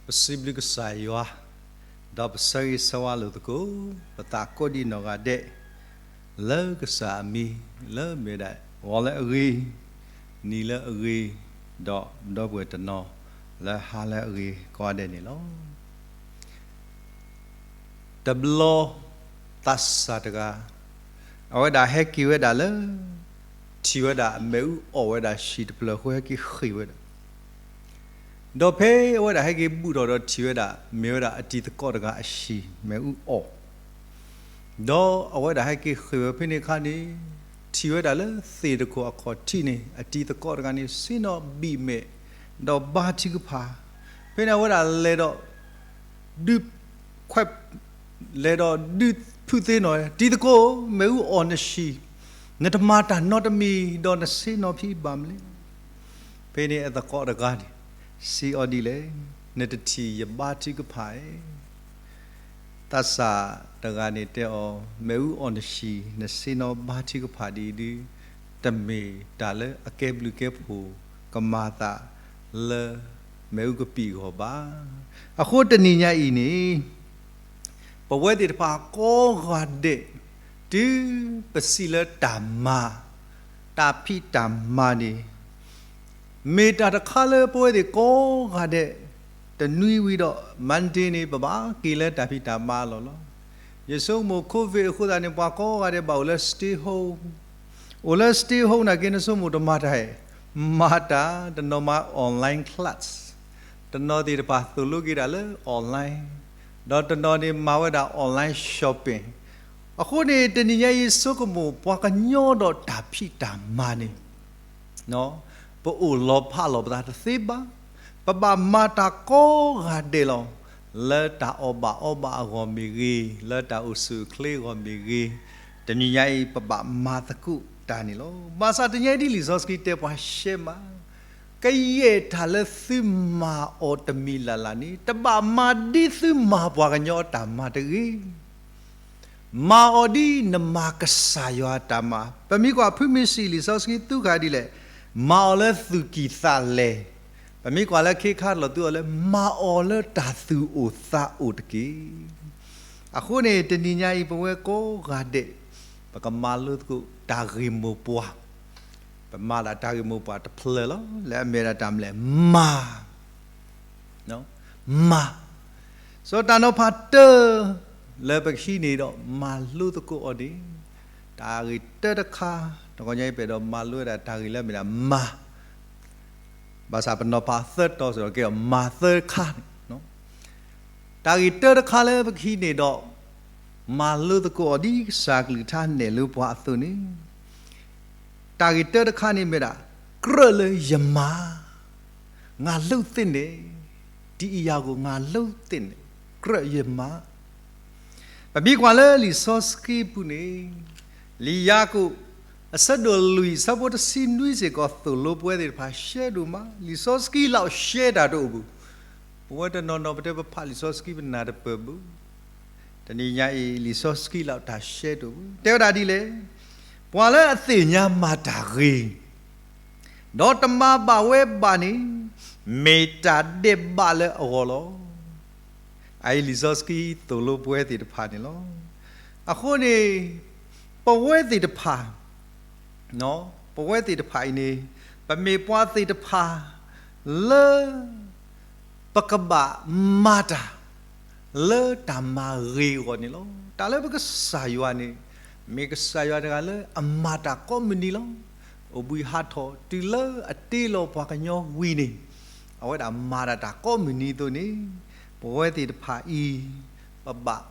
ပစံးဘျုးကစၢ်ယွၤ, ဒီးပဆၢဂ့ၤဆၢဝါလိာ်သကိး ပသးကိးဒံးနီၢ်ဂၤဒဲး လၢကစၢ်အမံၤ လၢမ့ၢ်ဒၣ် ဂီၤလၢအဂ့ၤ, နံၤလၢအဂ့ၤ, ဒီးဒီပုၢ်ဝဲၢ်တနီၤ လၢဟါလၢအဂ့ၤကိးဂၤဒဲးန့ၣ်လီၤ. တဘျီ သးစၢ်တဂၤ အဝဲဒၣ်ဟဲက့ၤဝဲဒၣ်လၢ ထံၣ်ဝဲဒၣ်အမ့ၣ်အူအီၣ်ဝဲဒၣ်ဆံးတဖျၢၣ်အဃိ ဟဲက့ၤဃ့ၢ်ဝဲဒၣ်, ဒီးဖဲအဝဲဒၣ်ဟဲက့ၤဘူးထီၣ်ဒီးထံၣ်ဝဲဒၣ် မ့ၢ်ဝဲဒၣ်အတံၤသကိးတဂၤအဆံး မ့ၣ်အူအီၣ် ဒီးအဝဲဒၣ်ဟဲက့ၤဃ့ၢ်ဝဲဖဲန့ၣ်အခါန့ၣ် ထံၣ်ဝဲဒၣ်လၢသ့ၣ်တခိၣ်အခီၣ်ထံးန့ၣ် အတံၤသကိးတဂၤန့ၣ် ဆ့ၣ်နီၤဘံၣ်မဲာ် ဒီးဘါထုကဖၣ်, ဖဲန့ၣ်အဝဲဒၣ်လဲၤဒီး ဒုးခွဲး လဲၤဒီးဒုးဖုးသ့ၣ်နီၣ်, တံၤသကိး, မ့ၣ်အူအီၣ်နဆံး, နတမၤတၢ်နီတမံၤ ဒီးနဆ့ၣ်နီၤဖံးဘၣ်မနုၤလဲၣ်. ဖဲန့ၣ်အသကိးတဂၤန့ၣ် စံးအီၤဒ်လဲၣ်, နတထံၣ်ယဘါထုကဖၣ်ဧါ. သးစၢ်တဂၤန့ၣ်တဲအီၤ, မ့ၣ်အူအီၣ်နဆံး နဆ့ၣ်နီၤဘါထုကဖၣ်ဒ်အံၤဒုး တမ့ၢ်တၢ်လၢအကဲဘျုးကဲဖှိၣ် ကမၤသးလၢမ့ၣ်အူကပံာ်အဂီၢ်ဘၣ်. အဃိတနံၤညါအံၤန့ၣ် ပဝဲသ့ၣ်တဖၣ်ကိးဂၤဒဲး တုၤပစံးလၢတၢ်မၤ တၢ်ဖံးတၢ်မၤန့ၣ် မ့ၢ်တၢ်တခါလၢပဝဲသ့ၣ်ကိးဂၤဒဲး တနွံဝံၤဒီး Monday န့ၣ် ပဘၣ်က့ၤလၢတၢ်ဖံးတၢ်မၤအလီၢ်လီၤ. ယဆိကမိၣ် COVID အဃိသတးန့ၣ် ပှၤကိးဂၤဒဲးဘၣ်အိၣ်လၢ stay home, အိၣ်လၢ stay home နာ်က့ နဆိကမိၣ်တမၤတၢ်ဧါ, မၤတၢ်, တနီၤမၤ online class, တနီၤသ့ၣ်တဖၣ်သိၣ်လိက့ၤတၢ်လၢ online, ဒီးတနီၤန့ၣ်မၤဝဲဒၣ် online shopping. အဃိန့ၣ် တနံၤညါအံၤဆိကမိၣ် ပှၤကညီဒီးတၢ်ဖံးတၢ်မၤန့ၣ် ပအိၣ်လီၤဖးလီၤပသးတသ့ဘၣ်. ပဘၣ်မၤတၢ်ကိးဂၤဒဲးလီၤ. လၢတၢ်အီၣ်ဘၣ်အီဘၣ်အဂီၢ်မ့ၢ်ဂ့ၤ, လၢတၢ်အိၣ်ဆူၣ်အိၣ်ချ့အဂီၢ်မ့ၢ်ဂ့ၤ, တနံၤညါအံၤ ပဘၣ်မၤသကိးတၢ်န့ၣ်လီၤ. ဘၣ်ဆၣ်တနံၤညါအံၤဒ်လံာ်စီဆှံတဲပှၤရှဲမး, ကယဲၢ်တၢ်လၢသုမၤအီၤတမံၤလၢ်လၢ်န့ၣ် တဘၣ်မၤဒ်သုမၤပှၤကညီအတၢ်မၤတဂ့ၤ. မၤအီၤဒ်နမၤကစၢ်ယွၤအတၢ်မၤ. ပမ့ၢ်ကွၢ်ဖုမ့ၢ်စံးလံာ်စီဆှံသူဃာ်ဒ်လဲၣ်, မၤအီၤလၢသူၣ်ကံၢ်သးလဲ, ပမ့ၢ်ကွၢ်လၢခ့ခါတလီၤ သူအီၤလၢ မၤအီၤလၢတၢ်သူၣ်အိၣ်သးအိၣ်တက့ၢ်. အဃိန့ၣ် တနံၤညါအံၤ ပဝဲကိးဂၤဒဲး ပကမၤလိသကိးတၢ်ဂ့ၢ်မိၢ်ပှၢ်, ပမၤဒၣ်တၢ်ဂ့ၢ်မိၢ်ပှၢ်တဖျၢၣ်လီၤ. လၢအမ့ၢ်ဒၣ်တၢ်မနုၤလဲၣ်, မၤ မၤ, စီၤတၢ်နီၤဖးတၢၢ် လၢပကဟံးန့ၢ်ဒီး မၤလိသကိးအီၤန့ၣ်, တၢ်ဂ့ၢ်တၢတခါ, တဂီၤညါအံၤပအဲၣ်ဒိးမၤလိဝဲဒၣ်တၢ်ဂ့ၢ်လၢအမ့ၢ်ဒၣ်မၤ, ဘၣ်ဆၣ်ပနီၤဖးသၢတီၤစ့ၢ်ကီး ကဲအီၤမၤသၢခါန့ၣ်, တၢ်ဂ့ၢ်တၢတခါလၢပကဟံးန့ၢ်ဒီး မၤလိသကိးအီၤဒ်ကစၢ်ကလုၢ်ကထါနဲၣ်လိပှၤအသိးန့ၣ်, တၢ်ဂ့ၢ်တၢတခါန့ၣ်မ့ၢ်ဒၣ် ကြၢးလၢယမၤ, ငါလုပ်သင့်တယ်, ဒီအရာကို ငါလုပ်သင့်တယ်, ကြၢးယမၤ. ပမ့ၢ်ကွၢ်လၢလံာ်စီဆှံပူၤန့ၣ်, လံာ်ယၤကိာ် အဆၢဒိၣ်လွံၢ် အဆၢဖိတဆံနွံစ့ၢ်ကီး သိၣ်လိပဝဲသ့ၣ်တဖၣ်ရှဲဒိၣ်မး, လံာ်စီဆှံလၢရှဲတၢ်တအိၣ်ဘၣ်. ပဝဲတနီၤနီၤပတဲပဖးလံာ်စီဆှံပနၢ်တပၢၢ်ဘၣ်. တနံၤညါအံၤ လံာ်စီဆှံလၢတၢ်ရှဲတအိၣ်ဘၣ်. တဲဝဲဒၣ်ဒ်လဲၣ်, ပှၤလၢအသ့ၣ်ညါမၤတၢ်ဂ့ၤ ဒီးတမၤဘၣ်ဝဲဘၣ်န့ၣ်, မ့ၢ်တၢ်ဒဲးဘးလၢအဂီၢ်လီၤ. အအံၤလံာ်စီဆှံသိၣ်လိပဝဲသ့ၣ်တဖၣ်န့ၣ်လီၤ. အဃိန့ၣ် ပဝဲသ့ၣ်တဖၣ် ပဝဲသ့ၣ်တဖၣ်အံၤန့ၣ် ပမ့ၢ်ပှၤသ့ၣ်တဖၣ်လၢ ပကဘၣ်မၤတၢ် လၢတၢ်မၤဂ့ၤအဂီၢ်န့ၣ်လီၤ. တၢ်လၢပကစၢ်ယွၤန့ၣ် မ့ၢ်ကစၢ်ယွၤတဂၤလၢအမၤတၢ်ကိးမုၢ်နံၤလီၤ. အိၣ်ဘှံးဟးထီၣ်တုၤလၢအတ့လီၤပှၤကညီဝံၤန့ၣ် အဝဲဒၣ်မၤဒၣ်တၢ်ကိးမုၢ်နံၤအသိးန့ၣ် ပဝဲသ့ၣ်တဖၣ်အံၤ ပဘၣ်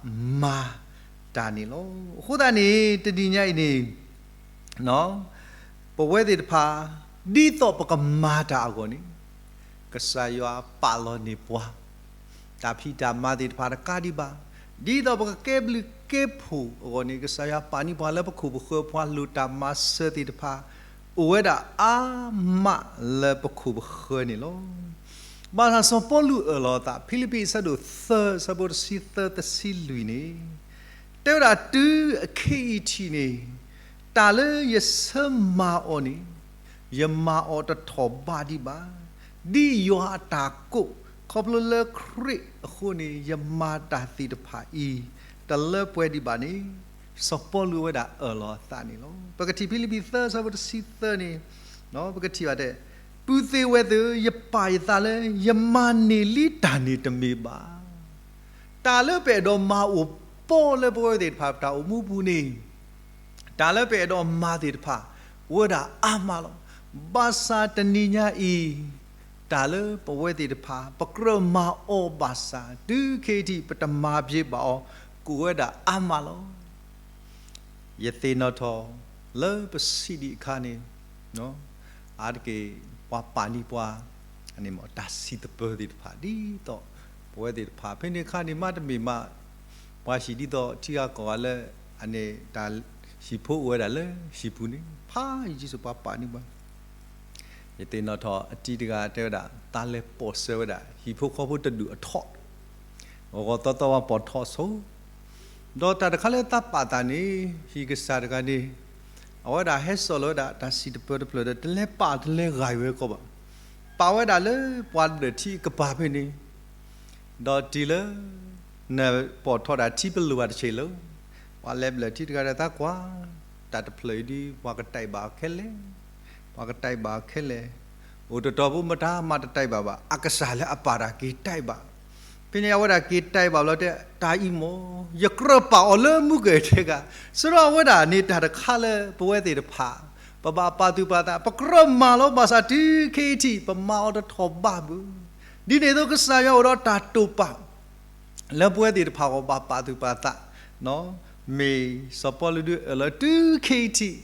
မၤတၢ်န့ၣ်လီၤ. အဃိသတးန့ၣ် တနံၤညါအံၤန့ၣ် ပဝဲသ့ၣ်တဖၣ် ဒ်သိးပကမၤတၢ်အဂီၢ်န့ၣ် ကစၢ်ယွၤပာ်လီၤန့ၢ်ပှၤ တၢ်ဖံးတၢ်မၤသ့ၣ်တဖၣ်တကးဒံးဘၣ်, ဒ်သိးပကကဲဘျုးကဲဖှိၣ်အဂီၢ်န့ၣ် ကစၢ်ယွၤပာ်န့ၢ်ပှၤလၢပခိၣ်ပဃၢၤ ပှၤလိၣ်တၢ်မၤစၢၤသ့ၣ်တဖၣ် အိၣ်ဝဲဒၣ်အါမးလၢပခိၣ်ပဃၢၤန့ၣ်လီၤ. ဘၣ်ဆၣ်စီၤပီလူးအၢၣ်လီၤအသး ဖံလံးပံးအဆၢဒိၣ်သၢ အဆၢဖိတဆံသၢ တဆံလွံၢ်န့ၣ် တဲဝဲဒၣ်တုၤအခဲအံၤထံးန့ၣ် တၢ်လၢယဆၢမၤအီၤန့ၣ် ယမၤအီၤတထီၣ်ဘးဒံးဘၣ်. ဒ်ယွၤအတၢ်ကိး ခီဖျိလၢခရံာ်အဃိန့ၣ် ယမၤတၢ်သ့ၣ်တဖၣ်အံၤ တလၢပှဲၤဒံးဘၣ်န့ၣ် စီၤပီလူးအဝဲဒၣ်အၢၣ်လီၤအသးန့ၣ်လီၤ. ပကထံၣ်ဖံလံးပံၤသၢဆၢဖိတဆံသၢန့ၣ်, ပကထံၣ်ဘၣ်တဲ, ပုၢ်သ့ၣ်ဝဲၢ်သ့ၣ်ဧၢ, ယပာ်ယသးလၢ ယမၤန့ၢ်လံတၢ်န့ၣ်တမ့ၢ်ဘၣ်. တၢ်လၢပအဲၣ်ဒိးမၤအိၣ်ပီၢ်လၢပဝဲသ့ၣ်တဖၣ်ပတၢ်အိၣ်မူပူၤန့ၣ် တၢ်လၢပအဲၣ်ဒိးမၤသ့ၣ်တဖၣ် အိၣ်ဝဲဒၣ်အါမးလီၤ. ဘၣ်ဆၣ်တနံၤညါအံၤ တၢ်လၢပဝဲသ့ၣ်တဖၣ် ပကြၢးမၤအီၤဘၣ်ဆၣ် တုၤခဲအံၤထံး ပတမၤဘၣ်ဘၣ်အီၤ ကအိၣ်ဝဲဒၣ်အါမးလီၤ. ယသ့ၣ်နီၣ်ထီၣ် လၢပစံးဒံးအခါန့ၣ် အါတက့ၢ် ပှၤပာ်န့ၢ်ပှၤ တၢ်စံးသပၢၤသ့ၣ်တဖၣ် ဒ်သိးပဝဲသ့ၣ်တဖၣ် ဖဲန့ၣ်အခါန့ၣ် မ့တမ့ၢ်မး ပှၤဟံၣ်ဒ်သိးထံဂၤကီၢ်ဂၤလၢ အန့ၣ်တၢ်ဟံၣ်ဖိအိၣ်ဝဲဒၣ်လၢဟံၣ်ပူၤန့ၣ် ဖးယံာ်ယံာ်ဆိပှၤပာ်န့ၢ်ပှၤ ယသ့ၣ်နီၣ်ထီၣ်အတံၤတဂၤတဲဝဲဒၣ် သးလဲၤပိာ်စၢၤဝဲဒၣ် ဟံၣ်ဖိဃီဖိတဒူၣ်အထီၣ်, ဂီၤဂီၤသီသီဝဲပိာ်ထီၣ်ဆိ, ဒီးတၢ်တခါလၢသးပာ်သးန့ၣ် ဟံၣ်ကစၢ်တဂၤန့ၣ် အဝဲဒၣ်ဟဲစိာ်လီၤဝဲဒၣ်တၢ်စံးတပၢတဖျၢၣ်ဒီး တလဲၤပာ်တလဲၤဂာ်ဝဲကီးဘၣ်, ပာ်ဝဲဒၣ်လၢပှၤဘျၢၣ်ထံအကပၤဖဲန့ၣ် ဒီးတုၤလၢ နပိာ်ထီၣ်တၢ်ထံပလိာ်ဘၣ်တဆ့ၣ်လၢၤ, ပှၤလဲၤဘျၢၣ်ထံတဂၤဒီးသးကွၢ်, တၢ်တဖျၢၣ်အံၤဒ် ပှၤကတဲာ်ဘၣ်ခဲလဲၣ်, ပှၤကတဲာ်ဘၣ်ခဲလဲၣ်, အိၣ်တတီၤဖိမတၤမၤတတဲာ်ဘၣ်ဘၣ် အကစၢ်လၢအပာ်တၢ်က့ၤတဲာ်ဘၣ်, ဖဲန့ၣ်အဝဲဒၣ်က့ၤတဲာ်ဘၣ်ဘျီတဲ တၢ်အံၤမ့ၢ် ယကြၢးပာ်အီၤလၢမူကဲၣ်ထဲဂၤ, စရီအဝဲဒၣ်န့ၣ်တၢ်တခါလၢပဝဲသ့ၣ်တဖၣ် ပဘၣ်ပာ်သူၣ်ပာ်သး ပကြၢးမၤလီၤ ဘၣ်ဆၣ်တုၤခဲအံၤထံး ပမၤအီၤတထီၣ်ဘၣ်ဘၣ်, ဒ်န့ၣ်အသိးကစၢ်ယွၤအိၣ်ဒီးတၢ်တိာ်ပာ် လၢပဝဲသ့ၣ်တဖၣ်အဂီၢ်ဘၣ်ပာ်သူၣ်ပာ်သး, မ့ၢ်စီၤပီလူးဒုးအၢၣ်လီၤတုၤခဲအံၤထံး,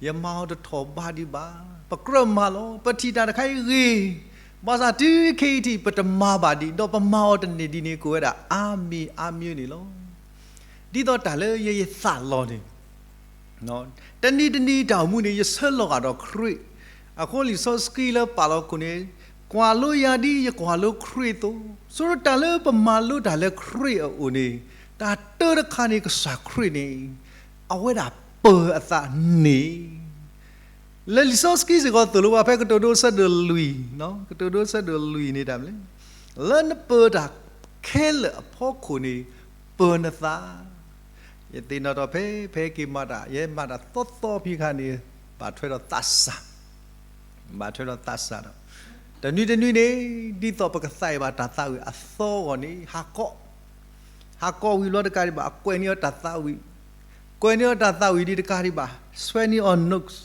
ယမၤအီၤတထီၣ်ဘၣ်ဒံးဘၣ်, ပကြၢးမၤလီၤ ပထံၣ်တၢ်တခါအံၤဂ့ၤ, ဘၣ်ဆၣ်တုၤခဲအံၤထံး ပတမၤဘၣ်ဒံး ဒီးပမၤအီၤတန့ၢ်ဒံးန့ၣ် ကအိၣ်ဝဲဒၣ်အါမံၤအါမံၤန့ၣ်လီၤ. ဒ်သိးတၢ်လၢယယသးလီၤန့ၣ် တနံၤတနံၤတၢ်အိၣ်မူန့ၣ် ယဆၢလီၤဂာ်ဒီးခရံာ်, အဃိလံာ်စီဆှံလၢပာ်လီၤခိၣ်န့ၣ်, ကွၢ်လိယၤဒ်ယကွၢ်လိခရံာ်အသိး, ဆိတၢ်လၢပမၤလိတၢ်လၢခရံာ်အအိၣ်န့ၣ်, တၢ်တၢတခါန့ၣ် ကစၢ်ခရံာ်န့ၣ် အဝဲဒၣ်ပၢၤအသးန့ၣ် လၢလံာ်စီဆှံစ့ၢ်ကီးသိၣ်လိပှၤဖဲကတိၤဒိဆၢဒိၣ်လွံၢ်, ကတိၤဒိဆၢဒိၣ်လွံၢ်န့ၣ်တၢ်မနုၤလဲၣ်, လၢနပၢၤတၢ်ခဲလၢာ်အဖီခိၣ်န့ၣ် ပၢၤနသး, ယသ့ၣ်နီၣ်ထီၣ်ဖဲ ဖဲက့ၤမၤတၢ် ယဲမၤတၢ်သီသီဖဲခါန့ၣ် ဘၣ်ထွဲဒီးသးစၢ်, ဘၣ်ထွဲဒီးသးစၢ်ဒီး တနွံတနွံန့ၣ် ဒ်သိးပကသးအံၤဘၣ်တၢ်သးဝံၣ်အသီအဂီၢ်န့ၣ် ဟးကီၢ် ဟးကီၢ်ဝံၤဘျီတကးဒံးဘၣ် အကွဲးန့ၢ်အီၤတၢ်သးဝံၣ်, ကွဲးန့ၢ်အီၤတၢ်သးဝံၣ်ဒံးတကးဒံးဘၣ် ဆွဲန့ၢ်အီၤ notes,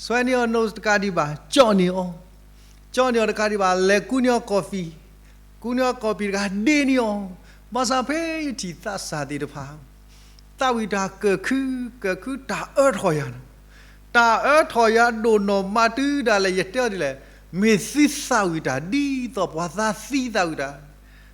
ဆွဲန့ၢ်အီၤ notes တကးဒံးဘၣ် ကၠီၣ်န့ၢ်အီၤ, ကၠီၣ်န့ၢ်အီၤတကးဒံးဘၣ် လဲၤကူန့ၢ်အီၤ coffee, ကူန့ၢ်အီၤ coffee တကးဒ့န့ၢ်အီၤ, ဘၣ်ဆၣ်ဖဲယထံၣ်သးစၢ်သ့ၣ်တဖၣ် သးဝံၣ်တၢ်ကၢၢ်ခု ကၢၢ်ခုတၢ်အၢထီၣ်ယၤန့ၣ်, တၢ်အၢထီၣ်ယၤဒိၣ်နီၢ်မးတုၤဒၣ်လဲာ် ယတဲအီၤဒ်လဲၣ်, မ့ၢ်သုသးဝံၣ်တၢ်ဒ်သိးပှၤသးသံသးဝံၣ်တၢ်,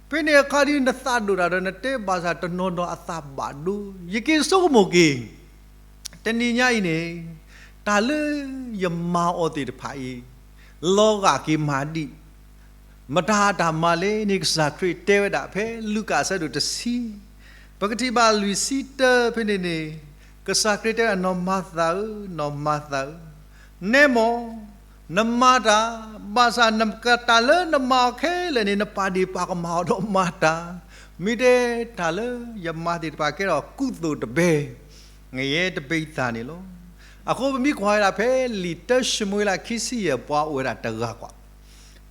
ဖဲန့ၣ်အခါဒ်နသးဒိၣ်တၢ်ဒီး နတဲဘၣ်ဆၣ်တနီၤနီၤအသးဘၣ်ဒိ, ယက့ၤဆိကမိၣ်က့ၤ တနံၤညါအံၤန့ၣ် တၢ်လၢယမၤအီၤသ့ၣ်တဖၣ်အံၤ လီၤဂာ်က့ၤမးဒံး, မတၤတၢ်မၤလဲၣ်န့ၣ် ကစၢ်ခရံာ်တဲဝဲဒၣ်ဖဲလူၤကၣ်အဆၢဒိၣ်တဆံ, ပကထံၣ်ဘၣ်လွံၢ်ဆံတၢဖဲန့ၣ်န့ၣ်, ကစၢ်ခရံာ်တဲဝဲဒၣ် နီၢ်မၤသၤဧၢ, နီၢ်မၤသၤဧၢ, နဲမီၢ် နမၤတၢ်, ဘၣ်ဆၣ်နကတၢ်လၢနမၤအီၤခဲလၢာ်န့ၣ် နပာ်ဒ့ၣ်ပာ်ကမၣ်အီၤဒီးမၤတၢ်, မ့ၢ်တဲတၢ်လၢယမၤသ့ၣ်တဖၣ်ကဲထီၣ်ကူသိးတဘဲ ငရဲတဘိသတးန့ၣ်လီၤ. အဃိပမ့ၢ်ကွၢ်ဝဲဒၣ်ဖဲလံာ်တၢၡမူၤအ့လးခံဆံယဲၢ် ပှၤအိၣ်ဝဲဒၣ်တဂၤကွၢ်,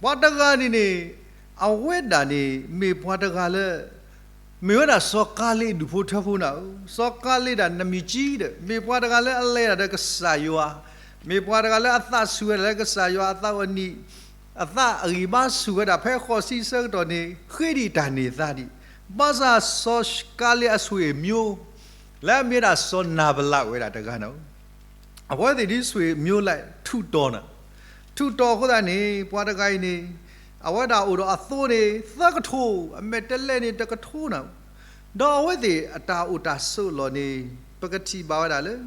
ပှၤတဂၤန့ၣ်န့ၣ် အဝဲဒၣ်န့ၣ် မ့ၢ်ပှၤတဂၤလၢ မ့ၢ်ဝဲဒၣ်စီၤကၤလ့းအဒူၣ်ဖိထၢဖိနၤဧၢ, စီၤကၤလ့းဒၣ်နမံၤကံဒီး မ့ၢ်ပှၤတဂၤလၢအလဲၤဒၣ်ဒီးကစၢ်ယွၤ, မ့ၢ်ပှၤတဂၤလၢအသးဆူၣ်ဝဲဒၣ်လၢကစၢ်ယွၤအသးအနံၣ် အသးအဂံၢ်ဘါဆူၣ်ဝဲဒၣ်ဖဲဃိးဆံဆၢကတီၢ်န့ၣ် ဃ့ဒံးတၢ်န့ၢ်သါဒံး, ဘၣ်ဆၣ်စီၤကၤလ့းအဆွေမျိုး လၢအမ့ၢ်ဝဲဒၣ်စီၤနၤဘလးအိၣ်ဝဲဒၣ်တဂၤနၤဧၢ အဝဲသ့ၣ်ဒ်ဆွေမျိုးလၢထူးတီၤနၤ, ထူးတီၤအဃိသတးန့ၣ် ပှၤတဂၤအံၤန့ၣ် အဝဲဒၣ်အိၣ်ဒီးအသိန့ၣ် သၢကထိ, အမဲာ်တဲးလဲးန့ၣ် တကထိနၤ, ဒီးအဝဲသ့ၣ်အတၢ်အိၣ်တၢ်ဆိးအလီၢ်န့ၣ် ပကထံၣ်ဘၣ်ဝဲဒၣ်လၢ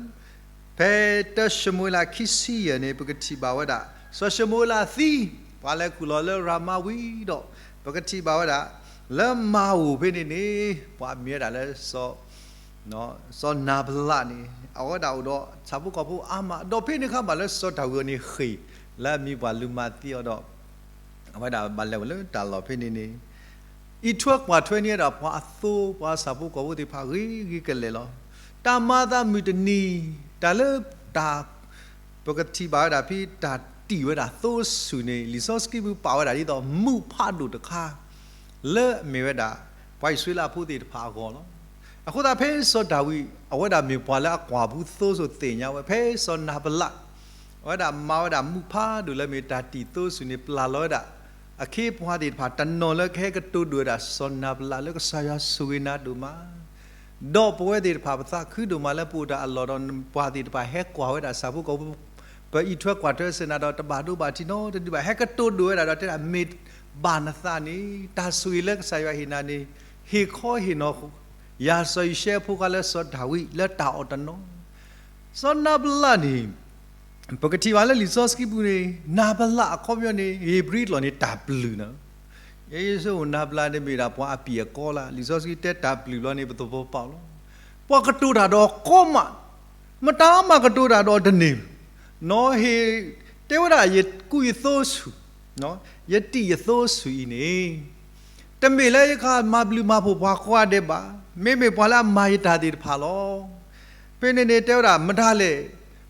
ဖဲတၢၡမူၤအ့လးခံဆံယဲၢ်န့ၣ် ပကထံၣ်ဘၣ်ဝဲဒၣ် စီၤၡမူၤအ့လးသံ, ပှၤလဲၤခူၣ်လီၤလၢရၤမါဝံၤဒီး ပကထံၣ်ဘၣ်ဝဲဒၣ် လၢမၤဝိၤဖဲန့ၣ်န့ၣ် ပှၤမ့ၢ်ဝဲဒၣ်လၢ စီၤနၤဘလးန့ၣ် အဝဲဒၣ်အိၣ်ဒီးဆၣ်ဖိကီၢ်ဖိအါမး, ဒီးဖဲန့ၣ်အခါဘၣ်လၢစီၤဒၤဝံးအန့ၣ်ဃ့ၢ် လၢအမံၤပှၢ်လူၤမၤသံအီၤဒီး အဝဲဒၣ်ဘၣ်လဲၤဝဲလၢတၢ်လီၢ်ဖဲန့ၣ်န့ၣ် အံးထွဲကွၢ်ထွဲန့ၢ်ဝဲဒၣ်ပှၤအသိ ပှၤဆၣ်ဖိကီၢ်ဖိသ့ၣ်တဖၣ်ဂ့ၤဂ့ၤကလဲာ်လီၤ. တၢ်မၤအသးမုၢ်တနံၤ, တၢ်လၢတၢ် ပကထံၣ်ဘၣ်ဝဲဒၣ်ဖဲတၢ်တံၢ်ဝဲဒၣ်သိဆူၣ်န့ၣ် လံာ်စီဆှံပူၤပာ်ဝဲဒၣ်ဒ်သိးမုၢ်ဖးဒိၣ်တခါ လၢအမ့ၢ်ဝဲဒၣ် ပှၤအံၣ်စရ့လးဖိသ့ၣ်တဖၣ်အဂီၢ်လီၤ. အဃိသတးဖဲစီၤဒၤဝံး အဝဲဒၣ်မ့ၢ်ပှၤလၢအကွၢ်ဘူးသိဆူၣ်သ့ၣ်ညါဝဲ ဖဲစီၤနၤဘလး အဝဲဒၣ်မၤဝဲဒၣ်မုၢ်ဖးဒိၣ်လၢမ့ၢ်တၢ်တံၢ်သိဆူၣ်န့ၣ် ပျၢ်လီၤဝဲဒၣ် အခ့အပှၤသ့ၣ်တဖၣ်တနီၤလၢကဟဲကတိၤဒိၣ်ဝဲဒၣ်စီၤနၤဘလးလၢကစၢ်ယွၤဆိၣ်ဂ့ၤနၤဒိၣ်မး ဒီးပဝဲသ့ၣ်တဖၣ်ပသးခုဒိၣ်မးလၢပအိၣ်တၢ်အလီၢ်ဒီး ပှၤသ့ၣ်တဖၣ်ဟဲကွၢ်ဝဲဒၣ်ဆၣ်ဖိကီၢ်ဖိ ပအံးထွဲကွၢ်ထွဲစ့ၢ်နၤဒီး တဘၣ်ဒိဘၣ်ထံးနီတဒုဘၣ် ဟဲကတိၤဒိၣ်ဝဲဒၣ်ဒီးတဲဒၣ် မ့ၢ်ဘၣ်နသးန့ၣ် တၢ်ဆိၣ်ဂ့ၤလၢကစၢ်ယွၤဟ့ၣ်နၤန့ၣ် ဟ့ၣ်ခီဟ့ၣ်နီၤ ယၤစီၤယံၤၡဲဖိခွါလၢစီၤဒၤဝံးလၢတၢ်အီၣ်တနီၤ စီၤနၤဘလးန့ၣ် ပကထံၣ်ဘၣ်လၢလံာ်စီဆှံပူၤန့ၣ် နၤဘလးအခီပညီန့ၣ် ဧ့ၤဘြံၤကျိာ်န့ၣ် တၢ်ပျုၢ်နီၤ ယဲယဆိကမိၣ်နၤဘလးန့ၣ်မ့ၢ်ဒၣ်ပှၤအပျုၢ်အကီလၢ လံာ်စီဆှံတဲတၢ်ပျုၢ်ဘျီန့ၣ် ပသဘီပာ်လီၤ ပှၤကတိၤတၢ်ဒီးကီမး မတၤမးကတိၤတၢ်ဒီးတန့ၢ် နီၢ်ဟ့ၣ် တဲဝဲဒၣ်ယကူးယသိဆူၣ် ယတံၢ်ယသိဆူၣ်အံၤန့ၣ် တမ့ၢ်လၢယကမၤဘျုးမၤဖှိၣ်ပှၤကိးဂၤဒဲးဘၣ်, မ့မ့ၢ်ပှၤလၢအမၤယတၢ်သ့ၣ်တဖၣ်လီၤ. ဖဲန့ၣ်န့ၣ်တဲဝဲဒၣ်မတၤလဲၣ်,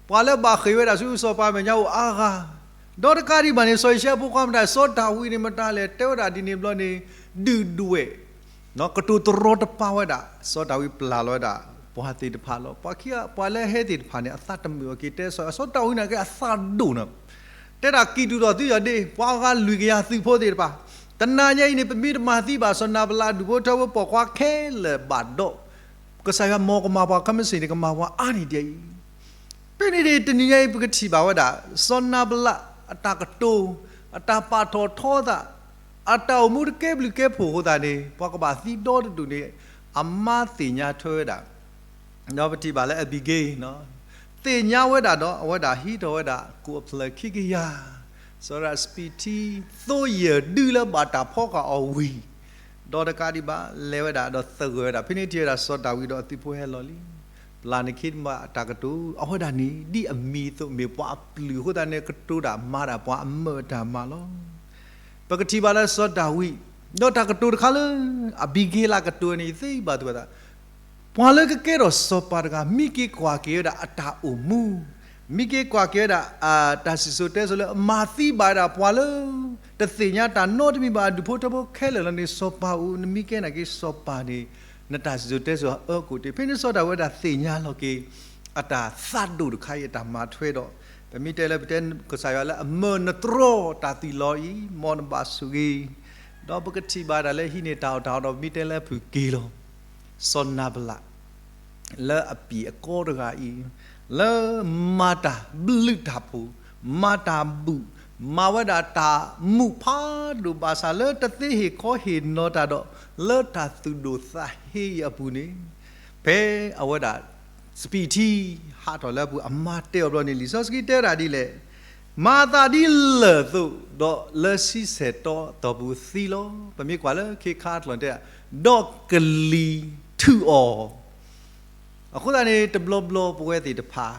ပှၤလၢဘၣ်ဃ့ၢ်ဝဲဒၣ်ဆူစီၤပၤမဲာ်ညါအိၣ်အါဂၤ, ဒီးတကးဒံးဘၣ်န့ၣ် စီၤယံၤၡဲဖိခွါမတၤ စီၤဒၤဝံးန့ၣ်မတၤလဲၣ်, တဲဝဲဒၣ်ဒ်န့ၣ်ဘျီန့ၣ် ဒုၣ်ဒွဲၣ် ကတိၤတရီတပါဝဲဒၣ် စီၤဒၤဝံးပျၢ်လီၤဝဲဒၣ် ပှၤသ့ၣ်တဖၣ်လီၤ. ပှၤခံဂၤ ပှၤလၢဟဲသ့ၣ်တဖၣ်န့ၣ် အသးတမုာ်အီၤက့ၤတဲ စီၤဒၤဝံးန့ၣ်က့ၤအသးဒိၣ်နီၤ, တဲဒၣ်ကံၢ်တူာ်ဒီးသုယီၤဒ့ ပှၤအဂၤလွံၢ်ကယၤသုးဖိသ့ၣ်တဖၣ်, တနၤညါအံၤန့ၣ် ပမ့ၢ်တမၤသံဘၣ် စီၤနၤဘလးဒူၣ်ဖိထၢဖိပိာ်ခွါခဲလၢာ်ဘၣ်ဒီး ကစၢ်ယွၤမ်ကမၤပှၤခဲမုၢ်ဆ့ၣ်န့ၣ် ကမၤပှၤအါန့ၢ်ဒ်အံၤ ဖဲန့ၣ်န့ၣ် တနံၤညါအံၤ ပကထံၣ်ဘၣ်ဝဲဒၣ် စီၤနၤဘလးအတၢ်ကတိၤ, အတၢ်ပာ်ထီၣ်ထီအသး, အတၢ်အိၣ်မူတကဲဘျုးကဲဖှိၣ်အဃိသတးန့ၣ် ပှၤကဘၣ်သံဒီတဒူၣ်န့ၣ် အမါသ့ၣ်ညါထွဲဝဲဒၣ်, ဒီးပထံၣ်ဘၣ်လၢအဘံၤက့ၤ သ့ၣ်ညါဝဲဒၣ်ဒီး အဝဲဒၣ်ဟံးထီၣ်ဝဲဒၣ် ကိးအဖျၢၣ်ခံကယၤ, စီၤရးစပံးထံ သိယၢၢ်ဒုလၢဘၣ်တၢ်ဖီဃာ်အီၤဝံၤ ဒီးတကးဒံးဘၣ် လဲၤဝဲဒၣ်ဒီးသဂၢၢ်ဝဲဒၣ်, ဖဲန့ၣ်ထံၣ်ဝဲဒၣ်စီၤဒၤဝံးဒီးအသုးဖိဟဲလီၤလံ. ပျၢ်နခ့နပှၤအတၢ်ကတိၤ အဝဲဒၣ်န့ၣ် ဒ်အမံၤအသိး မ့ၢ်ပှၤအပျုၢ်အဃိသတးန့ၣ် ကတိၤတၢ်မၤတၢ်ပှၤအမၢအတၢ်မၤလီၤ. ပကထံၣ်ဘၣ်လၢစီၤဒၤဝံး ဒီးတၢ်ကတိၤတခါလၢ အဘံၤက့ၤလးကတိၤန့ၣ် ယသ့ဘၣ်သူၣ်ဘၣ်သး ပှၤလၢကကဲထီၣ်စီၤပၤတဂၤ မံက့ၤကွၢ်က့ၤဝဲဒၣ်အတၢ်အိၣ်မူ, မံက့ၤကွၢ်က့ၤဝဲဒၣ် တၢ်စံၣ်စိၤတဲစိၤလၢအမၤသံဘၣ်ဝဲဒၣ်ပှၤလၢ တသ့ၣ်ညါတၢ်နီတမံၤဘၣ် အဒူၣ်ဖိထၢဖိခဲလၢာ်လီၤန့ၣ် စီၤပၤအိၣ် နမံကဲနာ်က့ၤစီၤပၤန့ၣ် နတၢ်စံၣ်စိၤတဲစိၤအအၢကိးတ့ၢ် ဖဲန့ၣ်စီၤဒၤဝံးဝဲဒၣ်သ့ၣ်ညါလီၤက့ၤ အတၢ်သးဒိၣ်တခါအံၤအတၢ်မၤထွဲဒီး ပမ့ၢ်တဲလၢပတဲကစၢ်ယွၤလၢအမၢနတြီတၢ်သံလီၤအံၤ မ်နဘၣ်ဆိၣ်ဂ့ၤ ဒီးပကထံၣ်ဘၣ်တၢ်လၢဟံးန့ၢ်တၢ်အီၣ်တၢ်အီဒီး ပမ့ၢ်တဲလၢဖုၣ်က့ၤလီၤ စီၤနၤဘလး လၢအပျုၢ်အကီတဂၤအံၤ လၢမၤတၢ်ဘျုးတၢ်ဖှိၣ် မၤတၢ်ဘူၣ် မၤဝဲဒၣ်တၢ်မုာ်ဖးဒိၣ်ဘၣ်ဆၣ် လၢတသ့ဟ့ၣ်ခီဟ့ၣ်နီၤတၢ်ဒီး လၢတၢ်သူၣ်ဒိၣ်သးဟ့အပူၤန့ၣ် ဖဲအဝဲဒၣ် စပံးထံ ဟးထီၣ်လၢအပူၤ အမါတဲအီၤဘျီန့ၣ် လံာ်စီဆှံတဲဒၣ်ဒ်လဲၣ်, မၤသးဒ်လၢၢ်အသိး ဒီးလၢဆံဆဲၣ်တီတီၢ်ပူၤသံလီၤ. ပမ့ၢ်ကွၢ်လၢခ့ခါအကျိာ်တဲဒၣ် ဒီးကလံၤထုးအီၤ အဃိသတးန့ၣ် တဘျီဘျီပဝဲသ့ၣ်တဖၣ်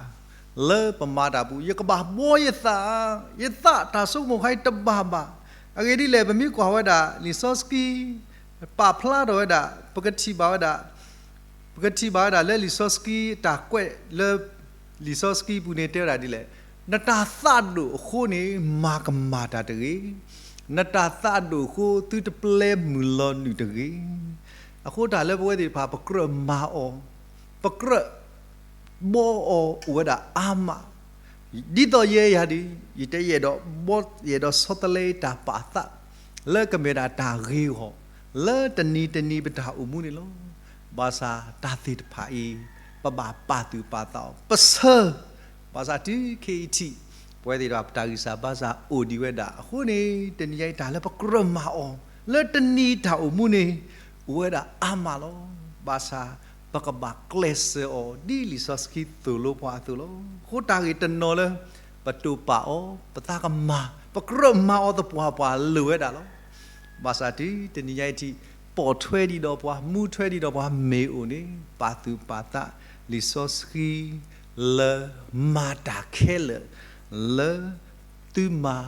လၢပမၤတၢ်ပူၤ ယကဘၣ်ဘှီယသး, ယသးတၢ်ဆိကမိၣ်ခါအံၤတဘၣ်ဘၣ်. အဂ့ၢ်ဒ်လဲၣ် ပမ့ၢ်ကွၢ်ဝဲဒၣ် လံာ်စီဆှံ ပာ်ဖျါထီၣ်ဝဲဒၣ် ပကထံၣ်ဘၣ်ဝဲဒၣ် ပကထံၣ်ဘၣ်ဝဲဒၣ်လၢလံာ်စီဆှံတၢ်ကွဲးလၢ လံာ်စီဆှံပူၤန့ၣ်တဲဝဲဒၣ်ဒ်လဲၣ်, နတၢ်သးဒိၣ်အဃိန့ၣ် မၤကမၣ်တၢ်တဂ့ၤ, နတၢ်သးဒိၣ်အဃိ သုတပျဲမုၢ်လီၤနုာ်တဂ့ၤ. အဃိတၢ်လၢပဝဲသ့ၣ်တဖၣ် ပကြၢးမၤအီၤ, ပကြၢးဘှီအီၤအိၣ်ဝဲဒၣ်အါမး ဒ်သိးယဲယၤဒ် ယတဲယအဲၣ်ဒိးဘှီ ယအဲၣ်ဒိးဆီတလဲတၢ်ပာ်သး လၢကမ့ၢ်ဒၣ်တၢ်ဂ့ၤဂီၢ် လၢတနံၤတနံၤပတၢ်အိၣ်မူန့ၣ်လီၤ. ဘၣ်ဆၣ်တၢ်သ့ၣ်တဖၣ်အံၤ ပဘၣ်ပာ်သူၣ်ပာ်သးအီၤ ပဆၢ ဘၣ်ဆၣ်တုၤခဲအံၤထံး ပဝဲသ့ၣ်တဖၣ်ပတၢ်ဂံၢ်စၢ်ဘါစၢ်အိၣ်ဒံးဝဲဒၣ်အဃိန့ၣ် တနံၤညါအံၤတၢ်လၢပကြၢးမၤအီၤ လၢတနံၤတၢ်အိၣ်မူန့ၣ် အိၣ်ဝဲဒၣ်အါမးလီၤ. ဘၣ်ဆၣ် ပကဘၣ်ကျဲးစၢးအီၤ ဒ်လံာ်စီဆှံသိၣ်လိပှၤအသိးလီၤ. အဃိတၢ်ဂ့ၢ်တနီၤလၢ ပတိာ်ပာ်အီၤ ပသးကမၤ ပကြၢးမၤအီၤသပှၢ်ပှၢ်လိၤဝဲဒၣ်လီၤ. ဘၣ်ဆၣ်တုၤတနံၤညါအံၤထံး ပိာ်ထွဲဒံးဒီးပှၤ မူထွဲဒံးဒီးပှၤမ့ၢ်အိၣ်န့ၣ် ပာ်သူၣ်ပာ်သး လံာ်စီဆှံ လၢမၤတၢ်ခဲလၢာ် လၢသုမၤ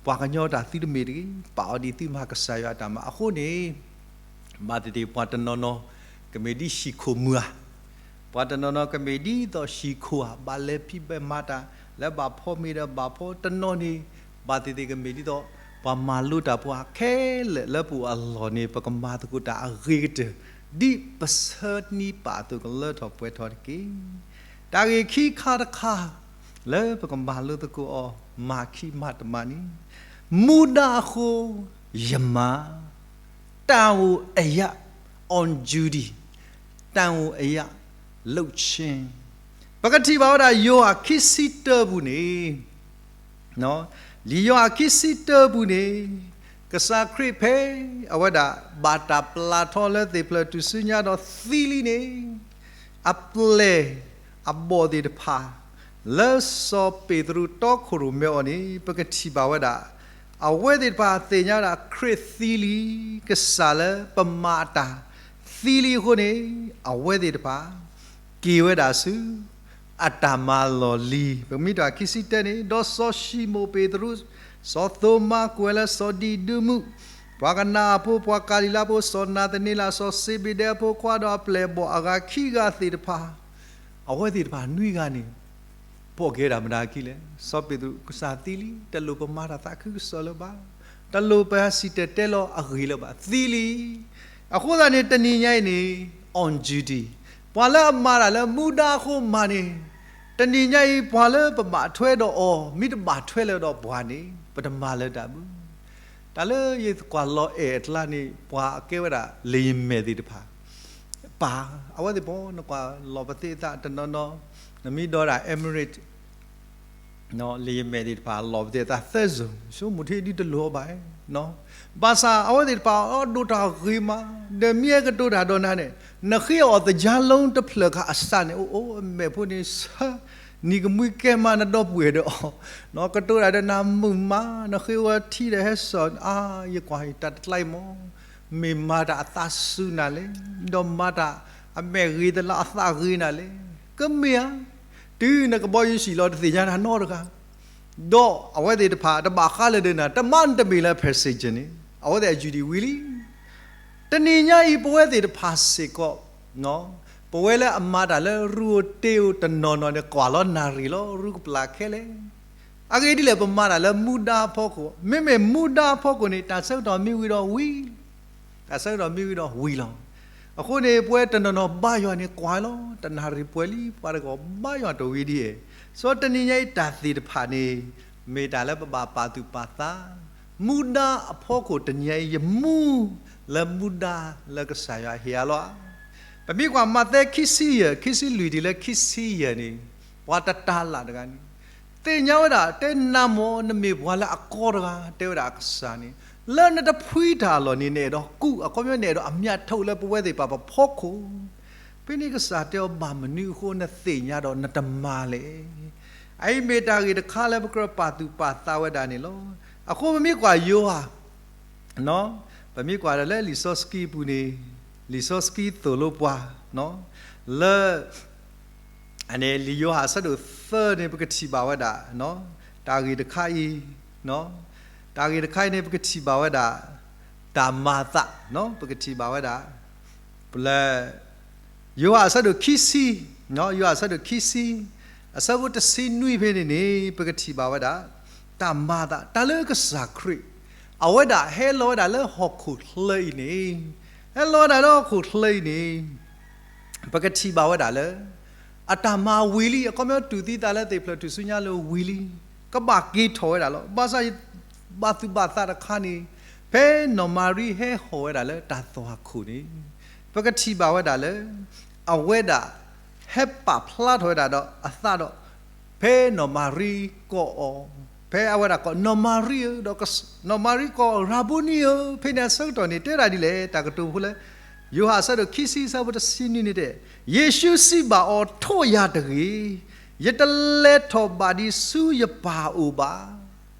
ပှၤကညီတၢ်သုတမ့ၢ်တဂ့ၤ ပာ်အီၤဒ်သုမၤကစၢ်ယွၤအတၢ်မၤအဃိန့ၣ် ဘၣ်သ့ၣ်သ့ၣ်ပှၤတနီၤနီၤ ကမ့ၢ်ဒ်ဟံၣ်ခိၣ်မုၢ်ဧါ, ပှၤတနီၤနီၤကမ့ၢ်ဒ်သိးဟံၣ်ခိၣ်ဧါ, ဘၣ်လဲၤဖံးဘၣ်မၤတၢ် လၢဘၣ်ဖီမ့ၤဒီးဘၣ်ဖီတနီၤန့ၣ်, ဘၣ်သ့ၣ်သ့ၣ်ကမ့ၢ်ဒ်သိး ပှၤမၤလိတၢ်ဖိအခဲလၢာ်လၢပအိၣ်အလီၢ်န့ၣ် ပကမၤသကိးတၢ်အဂ့ၤကတၢၢ် ဒ်ပဆၢနံၣ်ပာ်အသိးကလၢထီၣ်ပှဲၤထီၣ်တက့ၢ်. တၢ်ဂ့ၢ်ခံခါတခါ လၢပကမၤလိသကိးအီၤ မၤခံမၤတမၤန့ၣ်, မူဒါအဃိ ယမၤ တၢ်အိၣ်အယၣ် on duty တၢ်အိၣ်အယၣ် လုပ်ခြင်း ပကထံၣ်ဘၣ်ဝဲဒၣ်ယိၤဟၣ်ခံဆံတၢပူၤန့ၣ်, လံာ်ယိၤဟၣ်ခံဆံတၢပူၤန့ၣ်, ကစၢ်ခရံာ်ဖဲအဝဲဒၣ်ဘၣ်တၢ်ပျၢ်ထီၣ်လၢသ့ၣ်ဖျၢၣ်ထူၣ်စုညါဒီးသံလံန့ၣ်, အပျဲၢ်အဘီၣ်သ့ၣ်တဖၣ် လၢစီၤပ့းတရူးတီခိၣ်ရိၣ်မဲအီၤန့ၣ် ပကထံၣ်ဘၣ်ဝဲဒၣ် အဝဲသ့ၣ်တဖၣ်သ့ၣ်ညါဝဲဒၣ်ခရံာ်သံလံ, ကစၢ်လၢပမၤအတၢ်သံလံအဃိန့ၣ်, အဝဲသ့ၣ်တဖၣ် က့ၤဝဲဒၣ်ဆူ အတၢ်မၤလီၢ်လံၤ ပမ့ၢ်တၢ်ခံဆံတၢန့ၣ်, ဒီးစီၤၡံမိၣ်ပ့းတရူး, စီၤသိမါ ကိးဝဲလၢစီၤဒံးဒူမုၣ်, ပှၤကနၤအဖိ, ပှၤကၤလံၤလါဖိ, စီၤနၤသန့လး, စီၤစ့ဘ့ဒဲအဖိခွါ, ဒီးအပျဲၢ်အဘီၣ်အဂၤခံဂၤသ့ၣ်တဖၣ်, အဝဲသ့ၣ်တဖၣ်နွံဂၤန့ၣ် ပိာ်ကဲဒၣ်မတၤခံလဲၣ်. စီၤပ့းတရူး, ကစၢ်သံလံ, တလိၣ်ပမၤတၢ်သးခုကစီၣ်လၢၤဘၣ်, တလိၣ်ပစံၣ်တဲၤတဲလီၤအဂ့ၢ်လၢၤဘၣ်, သံလံ. အဃိသတးန့ၣ် တနံၤညါအံၤန့ၣ် on duty ပှၤလၢအမၤတၢ်လၢမူဒါအဃိမၤန့ၣ်, တနံၤညါအံၤ ပှၤလၢပဘၣ်ထွဲဒီးအီၤ မ့ၢ်တဘၣ်ထွဲလၢၤဒီးပှၤန့ၣ် ပတမၤလၢၤတၢ်ဘၣ်. တၢ်လၢယကွၢ်လီၤအဲၣ်အကျါန့ၣ် ပှၤအကဲဝဲဒၣ် လံာ်မဲာ်သ့ၣ်တဖၣ် ပၢ်, အဝဲသ့ၣ်တဖၣ် နကွၢ်လီၤပသ့အသးတနီၤနီၤ, နမ့ၢ်ဒီးဒၣ် Emirates လံာ်မဲာ်သ့ၣ်တဖၣ် လီၤပသ့အသးသၢစိၤ, ဆိကမိၣ်ထံဒ်တလိၣ်အီၤဘၣ်, ဘၣ်ဆၣ်အဝဲသ့ၣ်တဖၣ် အဒိၣ်တၢ်ဂ့ၤမး, ဒီးမ့ၢ်အဲၣ်ကတိၤတၢ်ဒီးနၤန့ၣ်, နဃ့အီၤသကြားလုံးတဖျၢၣ်ခါအစးန့ၣ်, အိၣ်အိၣ်အမဲာ်ဖိန့ၣ်ဆၢ, နံၤကမှံကဲမးနဒီပုၢ်ဝဲၢ်ဒီးအီၤ, ကတိၤတၢ်ဒီးနၤမုာ်မး, နဃ့ဝဲထံဒီးဟဲစိာ်, အါ, ယကွၢ်တၢ်တကျါအံၤမး မ့ၢ်မၤတၢ်အသးစူၤနၤလဲၣ်, ဒီးမၤတၢ်အမဲာ်ဂ့ၤသလၢအသးဂ့ၤနၤလဲၣ်, ကမ့ၢ်ဧါ, တုၤနကဘီယူၤဆံးလီၤတသ့ၣ်ညါတၢ်နီတဂၤ, ဒီးအဝဲသ့ၣ်တဖၣ်တဘၣ်ဃးလၢၤဒီးနၤ, တမ့ၢ်နတမ့ၢ်လၢ passenger န့ၣ်, အဝဲသ့ၣ်အ duty ဝံၤလံ. တနံၤညါအံၤ ပဝဲသ့ၣ်တဖၣ်စ့ၢ်ကီး, ပဝဲလၢအမၤတၢ်လၢရူအိၣ်တ့ၢ်အိၣ်တနီၤနီၤန့ၣ် ကွၢ်လီၤနၣ်ရံၣ်လီၤ ရူကပျၢ်ခဲလၢာ်, အဂ့ၢ်ဒ်လဲၣ် ပမၤတၢ်လၢမူဒါအဖီခိၣ်, မ့မ့ၢ်မူဒါအဖီခိၣ်န့ၣ် တၢ်ဆၢကတီၢ်မ့ၢ်ဝံၤဒီးဝံၤ တၢ်ဆၢကတီၢ်မ့ၢ်ဝံၤဒီးဝံၤလီၤ. အဃိန့ၣ် ပဝဲတနီၤနီၤဘါယွၤန့ၣ်ကွၢ်လီၤ, တနၣ်ရံၣ်ပှဲၤလံ, ပှၤတဂၤဘါယွၤတဝံၤဒ်အံၤ, စီၤတနံၤညါအံၤတၢ်သ့ၣ်တဖၣ်န့ၣ် မ့ၢ်တၢ်လၢပဘၣ်ပာ်သူၣ်ပာ်သး, မူဒါအဖီခိၣ်တနံၤညါအံၤ ယမူလၢမူဒါလၢကစၢ်ယွၤဟ့ၣ်အလီၤဧါ. ပမ့ၢ်ကွၢ်မးသဲခံဆံယဲၢ်, ခံဆံလွံၢ်တုၤလၢခံဆံယဲၢ်န့ၣ်, ပှၤတတၤလၣ်တဂၤန့ၣ် သ့ၣ်ညါဝဲဒၣ် တဲနၤမ့ၢ် နမ့ၢ်ပှၤလၢအကီတဂၤ, တဲဝဲဒၣ်အကစၢ်န့ၣ်, လၢနတဖှံတၢ်အလီၢ်န့ၣ် နအဲၣ်ဒိးကူး, အခီပညီနအဲၣ်ဒိးအမြတ်ထုတ်လၢပဝဲသ့ၣ်တဖၣ်ပဖီခိၣ်, ဖဲန့ၣ်ကစၢ်တဲအီၤ ဘၣ်မနုၤအဃိ နသ့ၣ်ညါဒီးနတမၤလဲၣ်. အအံၤမ့ၢ်တၢ်ဂ့ၢ်တခါလၢပကြၢးပာ်သူၣ်ပာ်သးဝဲဒၣ်န့ၣ်လီၤ. အဃိပမ့ၢ်ကွၢ်ယိၤဟၣ် ပမ့ၢ်ကွၢ်ဒၣ်လၢလံာ်စီဆှံပူၤန့ၣ်, လံာ်စီဆှံသိၣ်လိပှၤ လၢ လံာ်ယိၤဟၣ်အဆၢဒိၣ်သၢန့ၣ် ပကထံၣ်ဘၣ်ဝဲဒၣ် တၢ်ဂ့ၢ်တခါအံၤ, တၢ်ဂ့ၢ်တခါအံၤန့ၣ် ပကထံၣ်ဘၣ်ဝဲဒၣ် တၢ်မၤသး, ပကထံၣ်ဘၣ်ဝဲဒၣ် လၢ ယိၤဟၣ်အဆၢဒိၣ်ခံဆံ, ယိၤဟၣ်အဆၢဒိၣ်ခံဆံ, အဆၢဖိတဆံနွံဖဲန့ၣ်န့ၣ် ပကထံၣ်ဘၣ်ဝဲဒၣ် တၢ်မၤသး တၢ်လၢကစၢ်ခရံာ် အဝဲဒၣ်ဟဲလီၤဝဲဒၣ်လၢဟီၣ်ခိၣ်ချၢအံၤန့ၣ်, ဟဲလီၤဝဲဒၣ်လၢဟီၣ်ခိၣ်ချၢအံၤန့ၣ် ပကထံၣ်ဘၣ်ဝဲဒၣ်လၢ အတၢ်မၤဝံၤလံ, အခီပညီတူၢ်သံသးလၢသ့ၣ်ဖျၢၣ်ထူၣ်စုညါလၢဝံၤလံ, ကဘၣ်က့ၤထီၣ်ဝဲဒၣ်လီၤ. ဘၣ်ဆၣ် ဘၣ်သူၣ်ဘၣ်သးတခါန့ၣ်, ဖဲနီၢ်မၤရံဟဲဟီၣ်ဝဲဒၣ်လၢတၢ်သွၣ်ခိၣ်န့ၣ်, ပကထံၣ်ဘၣ်ဝဲဒၣ်လၢ အဝဲဒၣ် ဟဲပာ်ဖျါထီၣ်ဝဲဒၣ်ဒီးအသးဒီး ဖဲနီၢ်မၤရံကိးအီၤ, ဖဲအဝဲဒၣ်ကိးနီၢ်မၤရံဧၢ, ဒီးနီၢ်မၤရံကိး ရၤဘူနံဧၢ, ဖဲန့ၣ်အဆၢကတီၢ်န့ၣ် တဲဒၣ်ဒ်လဲၣ်, တၢ်ကတိၤဖိလၢ ယိၤဟၣ်အဆၢဒိၣ်ခံဆံအဆၢဖိတဆံနွံန့ၣ်တဲ, ယ့ၣ်ၡူးစံးဘၣ်အီၤ, ထိးယၤတဂ့ၤ, ယတလဲၤထီၣ်ဘၣ်ဒံးဆူယပၢ်အအိၣ်ဘၣ်.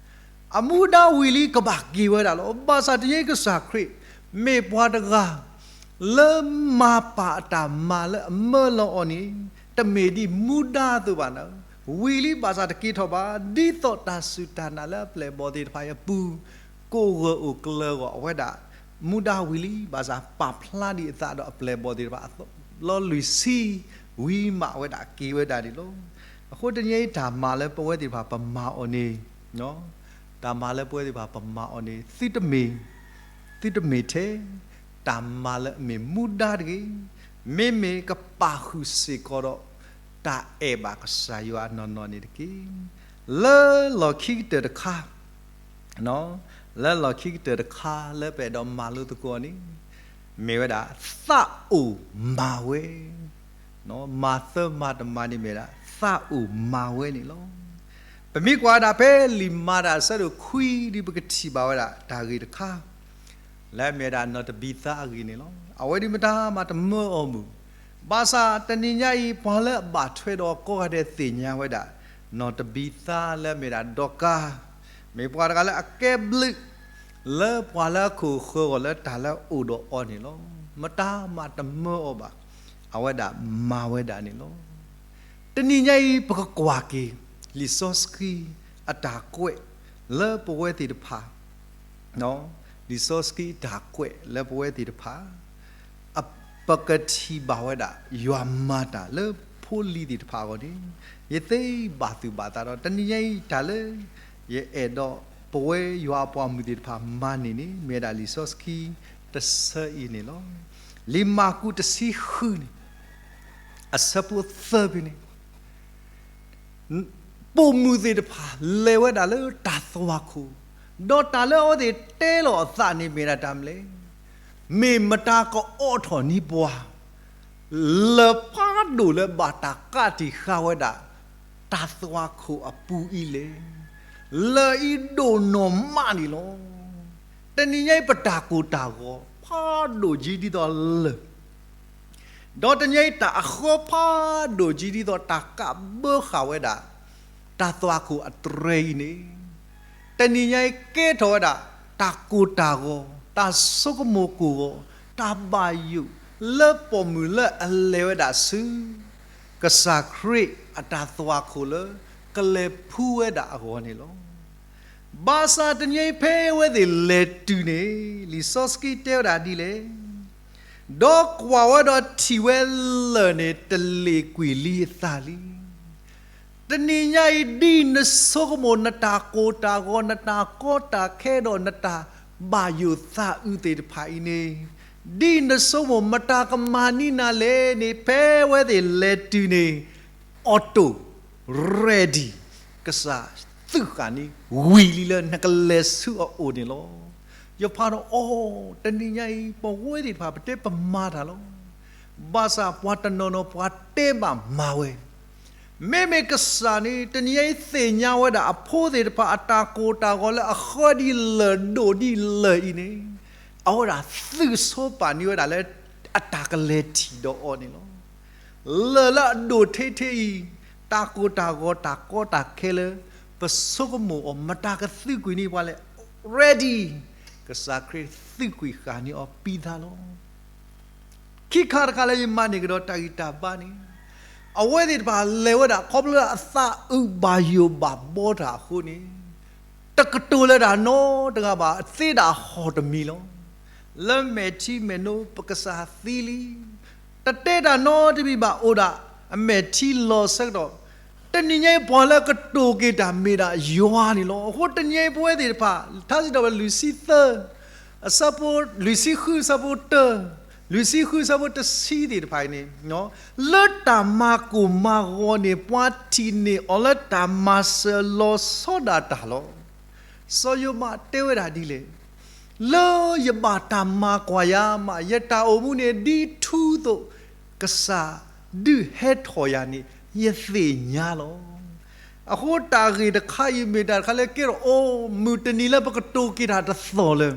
အမူဒါဝံၤလံကဘၣ်က့ၤဝဲဒၣ်လီၤ. ဘၣ်ဆၣ်တနံၤအံၤကစၢ်ခရံာ် မ့ၢ်ပှၤတဂၤ လၢမၤပာ်အတၢ်မၤလၢအမၢလီၤအီၤန့ၣ် တမ့ၢ်ဒ်မူဒါအသိးဘၣ်န့ၣ်, ဝံၤလံဘၣ်ဆၣ်တက့ၤထီၣ်ဘၣ်, ဒ်သိးတၢ်စူၢ်တၢ်နာ်လၢအပျဲၢ်အဘီၣ်သ့ၣ်တဖၣ်အံၤအပူၤ ကအိၣ်ဂၢၢ်အိၣ်ကျၢၤအဂီၢ် အဝဲဒၣ် မူဒါဝံၤလံ ဘၣ်ဆၣ်ပာ်ဖျါဒံးအသးဒီးအပျဲၢ်အဘီၣ်သ့ၣ်တဖၣ် အလီၤလွံၢ်ဆံ ဝံၤမးဝဲဒၣ်က့ၤဝဲဒၣ်န့ၣ်လီၤ. အဃိတနံၤအံၤ တၢ်မၤလၢပဝဲသ့ၣ်တဖၣ်ပမၤအီၤန့ၣ် တၢ်မၤလၢပဝဲသ့ၣ်တဖၣ်ပမၤအီၤန့ၣ် သုတမ့ၢ် သုတမ့ၢ်ထဲ တၢ်မၤလၢအမ့ၢ်မူဒါတဂ့ၤ, မ့မ့ၢ်ကပာ်ဃုာ်စ့ၢ်ကီးဒီး တၢ်အဲၣ်ဘၣ်ကစၢ်ယွၤနီၢ်နီၢ်န့ၣ်တက့ၢ်. လၢလီၢ်ခံကတၢၢ်တခါ လၢလီၢ်ခံကတၢၢ်တခါလၢပအဲၣ်ဒိးမၤလိသကိးန့ၣ် မ့ၢ်ဝဲဒၣ် သးအိၣ်မၤဝဲ, မၤသၢမၤတမၤန့ၣ်မ့ၢ်ဝဲဒၣ် သးအိၣ်မၤဝဲန့ၣ်လီၤ. ပမ့ၢ်ကွၢ်ဝဲဒၣ်ဖဲလံာ်မၤတၢ်အဆၢဒိၣ်ခွံဒ်ပကထံၣ်ဘၣ်ဝဲဒၣ်တၢ်ဂ့ၢ်တခါ လၢအမ့ၢ်ဝဲဒၣ်နီၢ်တဘံသါအဂ့ၢ်န့ၣ်လီၤ. အဝဲဒၣ်မတၤမၤတမၢအီၤမုၢ်, ဘၣ်ဆၣ်တနံၤညါအံၤ ပှၤလၢအဘၣ်ထွဲဒီးကိးဂၤဒဲးသ့ၣ်ညါဝဲဒၣ် နီၢ်တဘံသါလၢအမ့ၢ်ဒၣ်ဒီကၤ မ့ၢ်ပှၤတဂၤလၢအကဲဘျုး လၢပှၤလၢအခိၣ်ဃၢၤအဂီၢ်လၢတၢ်လၢအအိၣ်ဒီးအီၤန့ၣ်လီၤ. မတၤမၤတမၢအီၤဘၣ်, အဝဲဒၣ်မၤဝဲဒၣ်န့ၣ်လီၤ. တနံၤညါအံၤ ပကကွၢ်က့ၤ လံာ်စီဆှံအတၢ်ကွဲးလၢပဝဲသ့ၣ်တဖၣ် လံာ်စီဆှံအတၢ်ကွဲးလၢပဝဲသ့ၣ်တဖၣ် ပကထံၣ်ဘၣ်ဝဲဒၣ် ယွၤမၤတၢ်လၢဖိလံၤသ့ၣ်တဖၣ်အဂီၢ်န့ၣ် ယသ့ဘၣ်သူၣ်ဘၣ်သးဒီး တနံၤညါအံၤတၢ်လၢ ယအဲၣ်ဒိးပဝဲယွၤအပှၤမုၣ်သ့ၣ်တဖၣ်မၤန့ၢ်န့ၣ် မ့ၢ်ဝဲဒၣ်လံာ်စီဆှံတဆၢအံၤန့ၣ်လီၤ. လံာ်မၢ်ကူးတဆံဃုန့ၣ် အဆၢဖိသၢဖဲန့ၣ် ပိာ်မုၣ်သ့ၣ်တဖၣ်လဲၤဝဲဒၣ်လၢတၢ်သွၣ်ခိၣ်, ဒီးတၢ်လၢအဝဲသ့ၣ်တဲလီၤအသးန့ၣ်မ့ၢ်ဒၣ်တၢ်မနုၤလဲၣ်, မ့ၢ်မတၤကအိးထီၣ်န့ၢ်ပှၤ လၢၢ်ဖးဒိၣ်လၢဘၣ်တၢ်ကးတံာ်ဃာ်ဝဲဒၣ် တၢ်သွၣ်ခိၣ်အပူၤအံၤလဲၣ်. လၢၢ်အံၤဒိၣ်နီၢ်မးန့ၣ်လီၤ. တနံၤညါအံၤပတၢ်ကိၢ်တၢ်ဂီၤ ဖးဒိၣ်ကံဒ်သိးလၢၢ် ဒီးတနံၤအံၤတၢ်အဃၢဖးဒိၣ်ကံဒ်သိးတၢ်ကးဘၢဃာ်ဝဲဒၣ် တၢ်သွၣ်ခိၣ်အတြဲၤအံၤန့ၣ် တနံၤညါအံၤကဲထီၣ်ဝဲဒၣ် တၢ်ကိၢ်တၢ်ဂီၤ, တၢ်ဆိကမိၣ်ကိၢ်ဂီၤ, တၢ်ဘၣ်ယိၣ် လၢပိာ်မုၣ်လၢအလဲၤဝဲဒၣ်ဆူ ကစၢ်ခရံာ်အတၢ်သွၣ်ခိၣ်လၢ ကလဲၤဖှူဝဲဒၣ်အဂီၢ်န့ၣ်လီၤ. ဘၣ်ဆၣ်တနံၤအံၤဖဲအဝဲသ့ၣ်လဲၤတုၤန့ၣ် လံာ်စီဆှံတဲဝဲဒၣ်ဒ်လဲၣ်, ဒီးကွၢ်ဝဲဒီးထံၣ်ဝဲလၢၢ်န့ၣ် တလ့ၣ်ကွံာ်လံအသးလံ. တနံၤညါအံၤ ဒ်နဆိကမိၣ်နတၢ်ကိၢ်တၢ်ဂီၤ နတၢ်ကီတၢ်ခဲဒီးနတၢ်ဘၣ်ယိၣ်သးအုးသ့ၣ်တဖၣ်အံၤန့ၣ် ဒ်နဆိကမိၣ်မတၤကမၤန့ၢ်နၤလဲၣ်န့ၣ် ဖဲအဝဲသ့ၣ်လဲၤတုၤန့ၣ် auto ready ကစၢ်သုးဃာ်န့ၣ် ဝံၤလံလၢနကလဲၤဆူအအိၣ်န့ၣ်လီၤ. ယဖးဒီးအီၤ တနံၤညါအံၤ ပဝဲသ့ၣ်တဖၣ်ပတဲပမၤတၢ်လီၤ. ဘၣ်ဆၣ်ပှၤတနီၤနီၤပှၤတဲဘၣ်မၤဝဲ မ့မ့ၢ်ကစၢ်န့ၣ် တနံၤညါအံၤသ့ၣ်ညါဝဲဒၣ်အဖိသ့ၣ်တဖၣ်အတၢ်ကိၢ်တၢ်ဂီၤလၢအဃၢဒ်လၢၢ်ဒိၣ်ဒ်လၢၢ်အံၤန့ၣ် အဝဲဒၣ်သုးဆိပာ်န့ၢ်ဝဲဒၣ်လၢအတၢ်ကလဲၤထံၣ်ဒီးအီၤန့ၣ်လီၤ. လၢၢ်လၢအဒိၣ်ထဲထဲအံၤ တၢ်ကိၢ်တၢ်ဂီၤတၢ်ကီတၢ်ခဲလၢ ပဆိကမိၣ်အီၤ မတၤကသုးကွံာ်န့ၢ်ပှၤလဲၣ် ready ကစၢ်ခရံာ်သုးကွံာ်ဃာ်န့ၢ်အီၤပံသးလီၤ. ခံခါတခါလၢယမၤန့ၢ်ကဒီးတၢ်ဂံၢ်တၢ်ဘါန့ၣ် အဝဲသ့ၣ်တဖၣ်လဲၤဝဲဒၣ်ခီဖျိလၢအသးအုးဘၣ်ယိၣ်ဘၣ်ဘီတၢ်အဃိန့ၣ် တကတိၤလၢတၢ်နီတဂၤဘၣ် သ့ဒၣ်ဟီၣ်တမံၤလီၤ. လၢမဲာ်ထံမဲာ်နိ ပကစၢ်သံလံ တတဲတၢ်နီတမံၤဘၣ်အိၣ်ဒၣ် အမဲာ်ထံလီၤဆၢကတီၢ် တနံၤညါအံၤပှၤလၢကတိၤက့ၤတၢ်မ့ၢ်ဒၣ်ယွၤန့ၣ်လီၤ. အဃိတနံၤညါအံၤပဝဲသ့ၣ်တဖၣ် ထါစံးထီၣ်ပတြၢၤလွံၢ်ဆံသၢ အဆၢဖိ လွံၢ်ဆံဃုအဆၢဖိတၢ လွံၢ်ဆံဃုအဆၢဖိတဆံသ့ၣ်တဖၣ်အံၤန့ၣ် လၢတၢ်မၤကိၢ်မၤဂီၤန့ၣ် ပှၤထံၣ်န့ၢ်အီၤလၢတၢ်မၤစၢၤလီၤဆီဒၣ်တၢ်လီၤ. စီၤယိၤဘးတဲဝဲဒၣ်ဒ်လဲၣ်, လၢယဘၣ်တၢ်မၤကွၢ်ယၤမး ယတၢ်အိၣ်မူန့ၣ် ဒ်ထူအသိး ကစၢ်ဒုးဟဲထီၣ်ယၤန့ၣ် ယသ့ၣ်ညါလီၤ. အဃိတၢ်ဂ့ၢ်တခါအံၤမ့ၢ်တၢ်တခါလၢကဲထီၣ်အီၤ မုၢ်တနံၤလၢပကတိၤက့ၤတၢ်တသီၣ်လၢ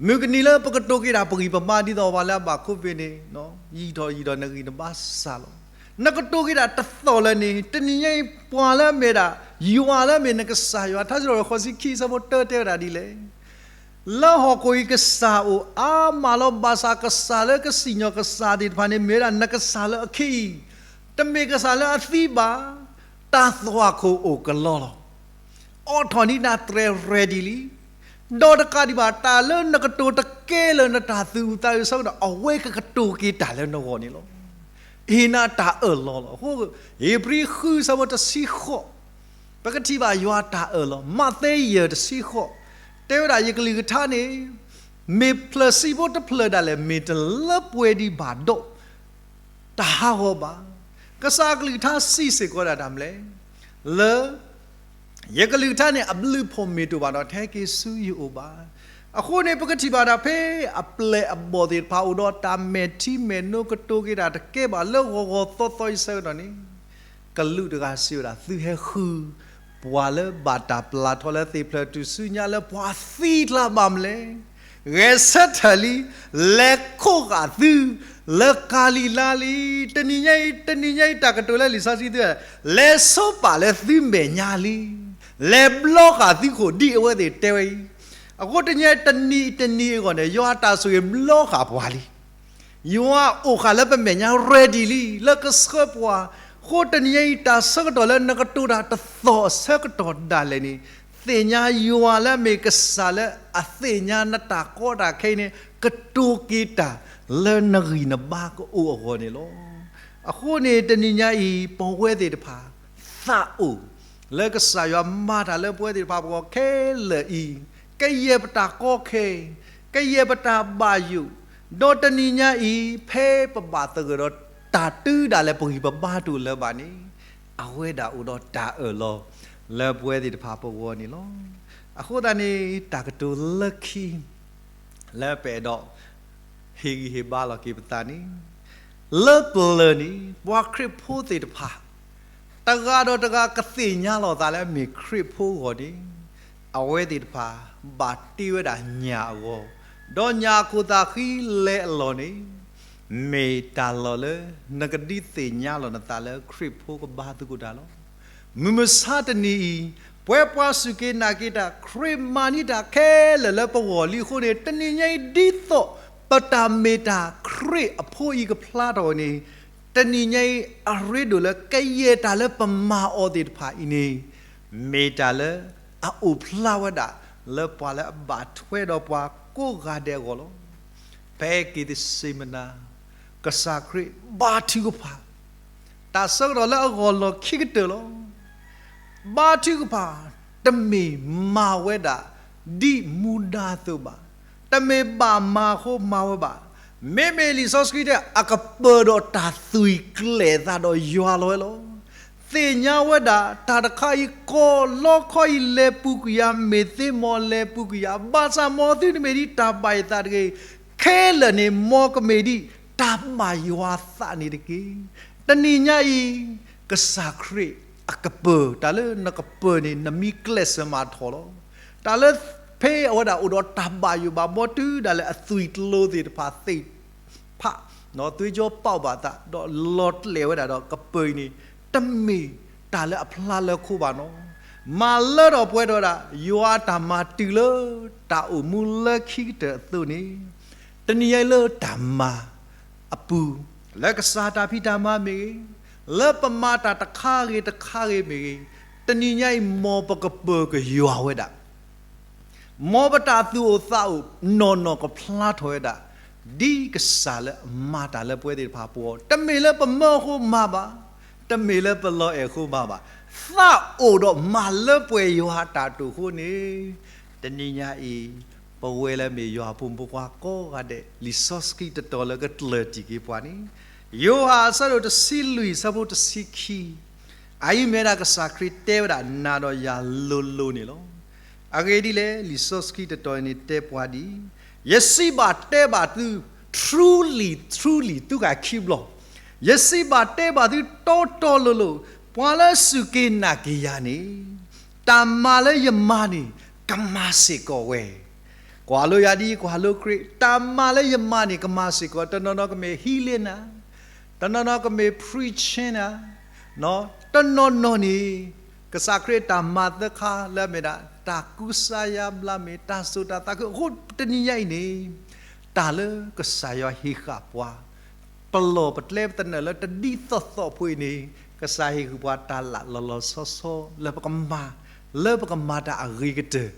မုၢ်တနံၤလၢပကတိၤက့ၤတၢ်ပဂံၢ်ပဘါဒ်သိးပှၤလၢအဘၣ်ခိၣ်ဘ့ၣ်န့ၣ် ယံာ်ထီၣ်ယံာ်ထီၣ်နဂံၢ်နဘါစှၤလီၤ. နကတိၤက့ၤတၢ်တသီၣ်လၢန့ၣ် တနံၤညါအံၤပှၤလၢအမ့ၢ်ဒၣ် ယွၤလၢအမ့ၢ်နကစၢ်ယွၤ ထါစံးထီၣ်ပတြၢၤဃိးဆံခံအဆၢဖိတၢတဲဝဲဒၣ်ဒ်လဲၣ် လၢဟီၣ်ခိၣ်အံၤကစၢ်အိၣ်အါမးလီၤ. ဘၣ်ဆၣ်ကစၢ်လၢကစံၣ်ညီၣ်ကစၢ်သ့ၣ်တဖၣ်န့ၣ် မ့ၢ်ဝဲဒၣ်နကစၢ်လၢအခံအံၤ တမ့ၢ်ကစၢ်လၢအသံဘၣ်. တၢ်သွၣ်ခိၣ်အိၣ်ကလီလီၤ. အိးထီၣ်န့ၢ်တၢ်တြဲၤ ready လံ. ဒီးတကးဒံးဘၣ် တၢ်လၢနကတိၤတကဲလၢနတၢ်သူၣ်အုးသးအုးအဆၢကတီၢ် အဝဲကကတိၤက့ၤတၢ်လၢနဂီၢ်န့ၣ်လီၤ. ဟ့ၣ်နၤတၢ်အၢၣ်လီၤလီၤ. အဃိ ဧ့ၤဘြံၤဃုဆၢဖိတဆံဃိး, ပကထံၣ်ဘၣ်ယွၤတၢ်အၢၣ်လီၤ. မးသဲယဲၢ်တဆံဃိး, တဲဝဲဒၣ် ယကလုၢ်ကထါန့ၣ် မ့ၢ်ဖျၢၣ်ဆံးဖိတဖျၢၣ်ဒၣ်လဲာ် မ့ၢ်တလၢပှဲၤဒံးဘၣ်ဒီး တဟးဂီၤဘၣ်. ကစၢ်အကလုၢ်ကထါစံးစ့ၢ်ကီးဒၣ်တၢ်မနုၤလဲၣ်, လၢ ယကလုၢ်ကထါန့ၣ် အဘျုးအဖှိၣ်မ့ၢ်တအိၣ်ဘၣ်ဒီး တဟဲက့ၤဆူယအိၣ်ဘၣ်. အဃိန့ၣ် ပကထံၣ်ဘၣ်ဒၣ်ဖဲအပျဲၢ်အဘီၣ်သ့ၣ်တဖၣ်အိၣ်ဒီးတၢ်မဲာ်ထံမဲာ်နိ ကတိၤက့ၤတၢ်တကဲဘၣ်လၢဂီၤဂီၤသီသီအံၤဆၢကတီၢ်န့ၣ်, ကလူးတဂၤစံးဝဲဒၣ် သုဟဲဃု ပှၤလၢဘၣ်တၢ်ပျၢ်ထီၣ်လၢသ့ၣ်ဖျၢၣ်ထူၣ်စုညါလၢပှၤသံကျါဘၣ်မနုၤလဲၣ်. ဂဲၤဆၢထၢၣ်လံ, လဲၤခိးဃာ်သု လၢကၤလံၤလါလံ. တနံၤညါအံၤ တနံၤညါအံၤ တၢ်ကတိၤလၢလံာ်စီဆှံသု, လဲၤဆိပာ်လၢသုမဲာ်ညါလံ, လဲၤဘျီဃာ်သုဃိာ်ဒ်အဝဲသ့ၣ်တဲဝဲအံၤ. အဃိတနံၤညါအံၤ တနံၤအံၤတနံၤအံၤအဂီၢ်န့ၣ် ယွၤအတၢ်ဆိၣ်ဂ့ၤဘျီဃာ်ပှၤလံ. ယွၤအိၣ်ဃာ်လၢပမဲာ်ညါ ready လံ လၢကဆှၢပှၤ. အဃိတနံၤညါအံၤ တၢ်ဆၢကတီၢ်လၢနကတိၤတၢ်တသီၣ်အဆၢကတီၢ်ဒၣ်လဲာ်န့ၣ်, သ့ၣ်ညါယွၤလၢအမ့ၢ်ကစၢ်လၢအသ့ၣ်ညါနတၢ်ကီတၢ်ခဲအံၤန့ၣ် ကတိၤက့ၤတၢ်လၢနဂံၢ်နဘါကအိၣ်အဂီၢ်န့ၣ်လီၤ. အဃိန့ၣ် တနံၤညါအံၤ ပဝဲသ့ၣ်တဖၣ် သးအိၣ် လၢကစၢ်ယွၤမၤတၢ်လၢပဝဲသ့ၣ်တဖၣ်ပဂီၢ်ခဲလၢာ်အံၤ, ကယဲၢ်ပတၢ်ကီခဲ, ကယဲၢ်ပတၢ်ဘၣ်ယိၣ်, ဒီးတနံၤညါအံၤ ဖဲပဘၣ်သဂၢၢ်ဒီးတၢ်တုၤဒၣ်လဲာ် ပဂံၢ်ပဘါတအိၣ်လၢၤဘၣ်န့ၣ်, အဝဲဒၣ်အိၣ်ဒီးတၢ်အၢၣ်လီၤ လၢပဝဲသ့ၣ်တဖၣ်ပဂီၢ်န့ၣ်လီၤ. အဃိသတးန့ၣ် တၢ်ကတိၤလၢခံ လၢပအဲၣ်ဒိး ဟ့ၣ်ဂံၢ်ဟ့ၣ်ဘါလီၤက့ၤပသးန့ၣ်, လၢပျၢၤန့ၣ် ပှၤခရံာ်ဖိသ့ၣ်တဖၣ် တဂၤဒီးတဂၤကသ့ၣ်ညါလီၤသးလၢအမ့ၢ်ခရံာ်ဖိအဂီၢ်န့ၣ်, အဝဲသ့ၣ်တဖၣ် ဘၣ်တ့ဝဲဒၣ်ညၣ်အဂီၤ, ဒီးညၣ်အခိၣ်သးဃံလဲၤအလီၢ်န့ၣ်, မ့ၢ်တၢ်လီၢ်လၢ နကဒုးသ့ၣ်ညါလီၤနသးလၢခရံာ်ဖိကဘါသကိးတၢ်လီၤ. မုၢ်မဆါတနံၤအံၤ, ပဝဲပှၤစူၢ်က့ၤနာ်က့ၤတၢ် ခရံာ်မၤန့ၢ်တၢ်ခဲလၢာ်လၢပဂီၢ်လံအဃိန့ၣ်, တနံၤညါအံၤဒ်သိး ပတၢ်မ့ၢ်တၢ်ခရံာ်အဖိအံၤကဖျါထီၣ်ဝဲန့ၣ်, တနံၤညါအံၤအရ့ဒိၣ်လၢကယဲၢ်တၢ်လၢပမၤအီၤသ့ၣ်တဖၣ်အံၤန့ၣ်, မ့ၢ်တၢ်လၢအအိၣ်ဖျါဝဲဒၣ် လၢပှၤလၢအဘၣ်ထွဲဒီးပှၤကိးဂၤဒဲးအဂီၢ်လီၤ. ဖဲက့ၤသ့းစ့မနၤ, ကစၢ်ခရံာ်ဘါထုကဖၣ် တၢ်ဆၢကတီၢ်လၢအဂီၢ်လီၢ်ခံကတၢၢ်လီၤ. ဘါထုကဖၣ် တမ့ၢ်မၤဝဲဒၣ် ဒ်မူဒါအသိးဘၣ်. တမ့ၢ်ဘၣ်မၤအဃိမၤဝဲဘၣ်. မ့မ့ၢ်လံာ်စီဆှံတဲ အကပၢၤဒီးတၢ်သွံၣ်ကျဲၤသးဒီးယွၤလီၤဝဲလီၤ. သ့ၣ်ညါဝဲဒၣ် တၢ်တခါအံၤ ကီၢ်လီခီအံၤလဲၤပူၤကွံာ်ယၤ, မ့ၢ်သ့ၣ်မီၣ် လဲၤပူၤကွံာ်ယၤ, ဘၣ်ဆၣ်မ်သုတမ့ၢ်ဒ်တၢ်ဘၣ်ယသးတဂ့ၤ, ခဲလၢာ်န့ၣ် မ်ကမ့ၢ်ဒ်တၢ်ဘၣ်ယွၤသးန့ၣ်တက့ၢ်. တနံၤညါအံၤ ကစၢ်ခရံာ်အကပၢၤ, တၢ်လၢနကပၢၤန့ၣ် နမံကျဲးစၢးမၤထီၣ်လီၤ. တၢ်လၢဖဲအဝဲဒၣ်အိၣ်ဒီးတၢ်ဘၣ်ယိၣ်ဘၣ်ဘီတုၤဒၣ်လဲာ် အသွံၣ်တလိၤသ့ၣ်တဖၣ်သ့ၣ်တဖၣ် သွေးကြောပေါက် ဘၣ်သး ဒီးလီၤကျဲၤဝဲဒၣ်ဒီးကပၢၤအံၤန့ၣ် တမ့ၢ်တၢ်လၢအဖျါလၢခိဘၣ်နီၤ. မၤလၢထီၣ်ပှဲၤထီၣ်ဝဲဒၣ် ယွၤအတၢ်မၤတုၤလၢတၢ်အိၣ်မူလၢခံကတၢၢ်အသိးန့ၣ်, တနံၤညါအံၤလၢတၢ်မၤအပူၤ, လၢကစၢ်တၢ်ဖံးတၢ်မၤမ့ၢ်ဂ့ၤ, လၢပမၤတၢ်တခါဂ့ၤတခါဂ့ၤမ့ၢ်ဂ့ၤ, တနံၤညါအံၤ မ်ပကပၢၤကယွၤဝဲဒၣ် မ်ပတၢ်သူၣ်အိၣ်သးအိၣ်နီၢ်နီၢ်ကဖျါထီၣ်ဝဲဒၣ် ဒ်ကစၢ်လၢအမၤတၢ်လၢပဝဲသ့ၣ်တဖၣ်အပူၤအဂီၢ်, တမ့ၢ်လၢပမၢအဃိမၤဘၣ်, တမ့ၢ်လၢပလီၤအဲၣ်အဃိမၤဘၣ်, သးအိၣ်ဒီးမၤလၢပှဲၤယွၤအတၢ်တိာ်အဃိန့ၣ်, တနံၤညါအံၤ ပဝဲလၢမ့ၢ်ယွၤအဖိမုၣ်ဖိခွါကိးဂၤဒဲး လံာ်စီဆှံတတီၤလၢကကျၢၢ်တံၢ်က့ၤပှၤန့ၣ်, ယိၤဟၣ်အဆၢဒိၣ်တဆံလွံၢ် အဆၢဖိတဆံခံ အအံၤမ့ၢ်ဝဲဒၣ်ကစၢ်ခရံာ်တဲဝဲဒၣ်နၤဒီးယၤလိၤလိၤန့ၣ်လီၤ. အဂ့ၢ်ဒ်လဲၣ်, လံာ်စီဆှံတတီၤန့ၣ်တဲပှၤဒ်အံၤ, ယစံးဘၣ်တဲဘၣ်သု, truly, truly, သုဂၤခံဘျီ, ယစံးဘၣ်တဲဘၣ်သုတီတီလိၤလိၤ, ပှၤလၢစူၢ်က့ၤနာ်က့ၤယၤန့ၣ်, တၢ်မၤလၢယမၤန့ၣ် ကမၤစ့ၢ်ကီးဝဲ ကွၢ်လိယၤဒ်ကွၢ်လိခရံာ်, တၢ်မၤလၢယမၤန့ၣ် ကမၤစ့ၢ်ကီး, တနီၤနီၤကမ့ၢ် healing နၤ, တနီၤနီၤကမ့ၢ် preaching နၤ, တနီၤနီၤန့ၣ် ကစၢ်ခရံာ်တၢ်မၤသၢခါလၢအမ့ၢ်ဒၣ် တၢ်ကူစါယါဘျါမ့ၢ် တၢ်စိာ်တၢ်သးခု, အဃိတနံၤညါအံၤန့ၣ် တၢ်လၢကစၢ်ယွၤဟ့ၣ်ဃာ်ပှၤ ပလီၢ်ပကျဲပသနၢၣ်လၢတဒ်သိးသိးဖိအံၤန့ၣ်, ကစၢ်ဟ့ၣ်ဂံၢ်ပှၤတၢ်လၢလီၤလီၤဆီဆီ လၢပကမၤ, လၢပကမၤတၢ်အဂ့ၤကတၢၢ်,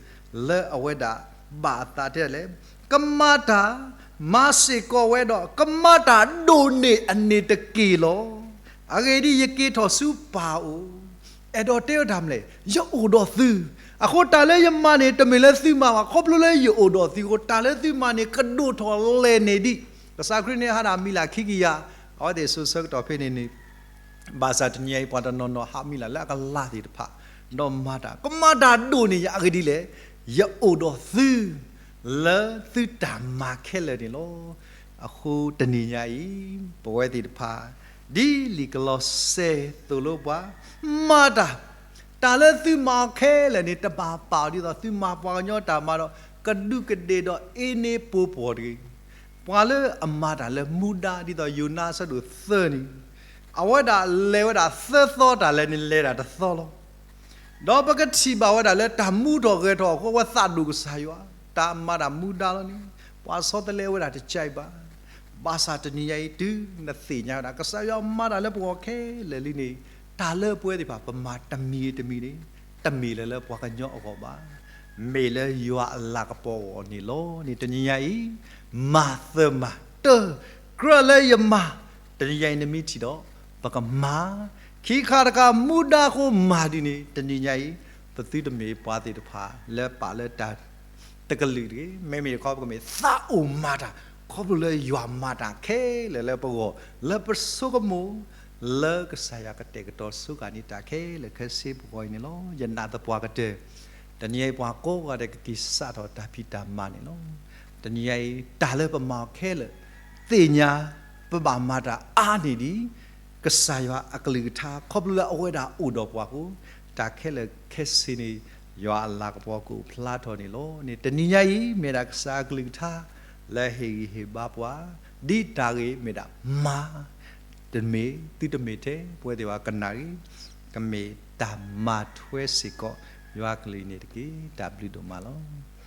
လၢအဝဲဒၣ် ဘၣ်အသးတဲလဲၣ်, ကမၤတၢ်, မၤစ့ၢ်ကီးဝဲဒီး ကမၤတၢ်ဒိၣ်န့ၢ်အန့ၣ်တက့ၢ်လီၤ. အဂ့ၢ်ဒ်အံၤ, ယက့ၤထီၣ်ဆူပၢ်အအိၣ်, အဲၣ်ဒိးတဲဝဲတၢ်မနုၤလဲၣ်, ယအိၣ်ဒီးသု, အဃိတၢ်လၢယမၤန့ၣ် တမ့ၢ်လၢသုမၤဘၣ်, ခီဖျိလၢယအိၣ်ဒီးသုအဃိ တၢ်လၢသုမၤန့ၣ် ကဒိၣ်ထီၣ်လဲၢ်န့ၢ်ဒံး. ကစၢ်ခရံာ်န့ၣ်ဟးဒၣ်မံၤလၢ်ခံကယၤ, အဝဲသ့ၣ်စိၤဆၢကတီၢ်ဖဲန့ၣ်န့ၣ် ဘၣ်ဆၣ်တနံၤအံၤ ပှၤတနီၤနီၤဟးမံၤလၢ်လၢအကလၤသ့ၣ်တဖၣ်, ဒီးမၤတၢ်, ကမၤတၢ်ဒိၣ်န့ၢ်ယၤအဂ့ၢ်ဒ်လဲၣ်, ယအိၣ်ဒီးသု လၢသုတၢ်မၤခဲလၢာ်န့ၣ်လီၤ. အဃိတနံၤညါအံၤ ပဝဲသ့ၣ်တဖၣ် ဒ်လံာ်ကလီးစဲသိၣ်လိပှၤ, မၤတၢ်, တၢ်လၢသုမၤအီၤခဲလၢာ်န့ၣ် တဘၣ်ပာ်အီၤဒ်သိးသုမၤပှၤကညီတၢ်မၤဒီး ကဒူးကဒ့ၣ်ဒီးအ့န့ပှိၤပှီၢ်တဂ့ၤ. ပှၤလၢအမၤတၢ်လၢမူဒါဒ်သိးယိၤနါအဆၢဒိၣ်သၢန့ၣ်, အဝဲဒၣ်လဲၤဝဲဒၣ်သၢသီ တၢ်လဲၤန့ၣ်လဲၤဒၣ်တသီလီၤ. ဒီးပကထံၣ်ဘၣ်ဝဲဒၣ်လၢတၢ်မူထီၣ်ဂဲၤထီၣ်အဃိ အဝဲသးဒိၣ်ကစၢ်ယွၤ, တၢ်မၤတၢ်မူဒါလီၤန့ၣ် ပှၤဆီတလဲဝဲဒၣ်တကဲဘၣ်. ဘၣ်ဆၣ်တနံၤညါအံၤ တုၤနသ့ၣ်ညါဝဲဒၣ် ကစၢ်ယွၤမၤတၢ်လၢပဂီၢ်ခဲလၢာ်လံန့ၣ်, တၢ်လၢပဝဲသ့ၣ်တဖၣ်ပမၤတမံၤဂ့ၤတမံၤန့ၣ် တမ့ၢ်လၢၤလၢပှၤကညီအဂီၢ်ဘၣ်, မ့ၢ်လၢယွၤအလၤကပီၤအဂီၢ်န့ၣ်လီၤန့ၣ် တနံၤညါအံၤ မၤသၢမၤတၢ်, ကြၢးလၢယမၤ, တနံၤညါအံၤနမ့ၢ်ထံၣ်ဒီး ပကမၤ, ခံခါတခါမူဒါအဃိမၤဒ်န့ၣ် တနံၤညါအံၤ ပသုတမ့ၢ်ပှၤသ့ၣ်တဖၣ်လၢပာ်လၢတၢ် တကလုာ်တဂ့ၤ, မ့မ့ၢ်တခီ ပကမ့ၢ်သးအိၣ်မၤတၢ် ခီဖျိလၢယွၤမၤတၢ်ခဲလၢာ်လၢပဂီၢ်, လၢပဆိကမိၣ် လၢကစၢ်ယွၤကတဲာ်ကတီၤဆိကမိၣ်န့ၢ်တၢ်ခဲလၢာ်ခဲဆ့ပဂီၢ်အံၤန့ၣ်လီၤ. ယနာ်သပှၢ်ကတၢၢ် တနံၤအံၤပှၤကိးဂၤဒဲးကက့ၤစးထီၣ်တၢ်ဖံးတၢ်မၤန့ၣ်လီၤ. တနံၤအံၤ တၢ်လၢပမၤအီၤခဲလၢာ် သ့ၣ်ညါ ပဘၣ်မၤတၢ်အါန့ၢ်ဒံး ကစၢ်ယွၤအကလုၢ်ကထါ ခီဖျိလၢအဝဲဒၣ်အိၣ်ဒီးပှၤအဃိ တၢ်ခဲလၢာ်ခဲဆ့န့ၣ် ယွၤအလၤကပီၤကအိၣ်ဖျါထီၣ်န့ၣ်လီၤန့ၣ် တနံၤညါအံၤ မ့ၢ်ဒၣ်ကစၢ်အကလုၢ်ကထါ လၢဟ့ၣ်ဂံၢ်ဟ့ၣ်ဘါပှၤ ဒ်တၢ်ဂ့ၤမ့ၢ်ဒၣ်မၤ တမ့ၢ်သုတမ့ၢ်ထဲ ပဝဲသ့ၣ်ပှၤကနၣ်ဂ့ၤ ကမ့ၢ်တၢ်မၤထွဲစ့ၢ်ကီး ယွၤကလုၢ်န့ၣ်တက့ၢ်. တၢ်ဘျုးဒိၣ်မးလီၤ.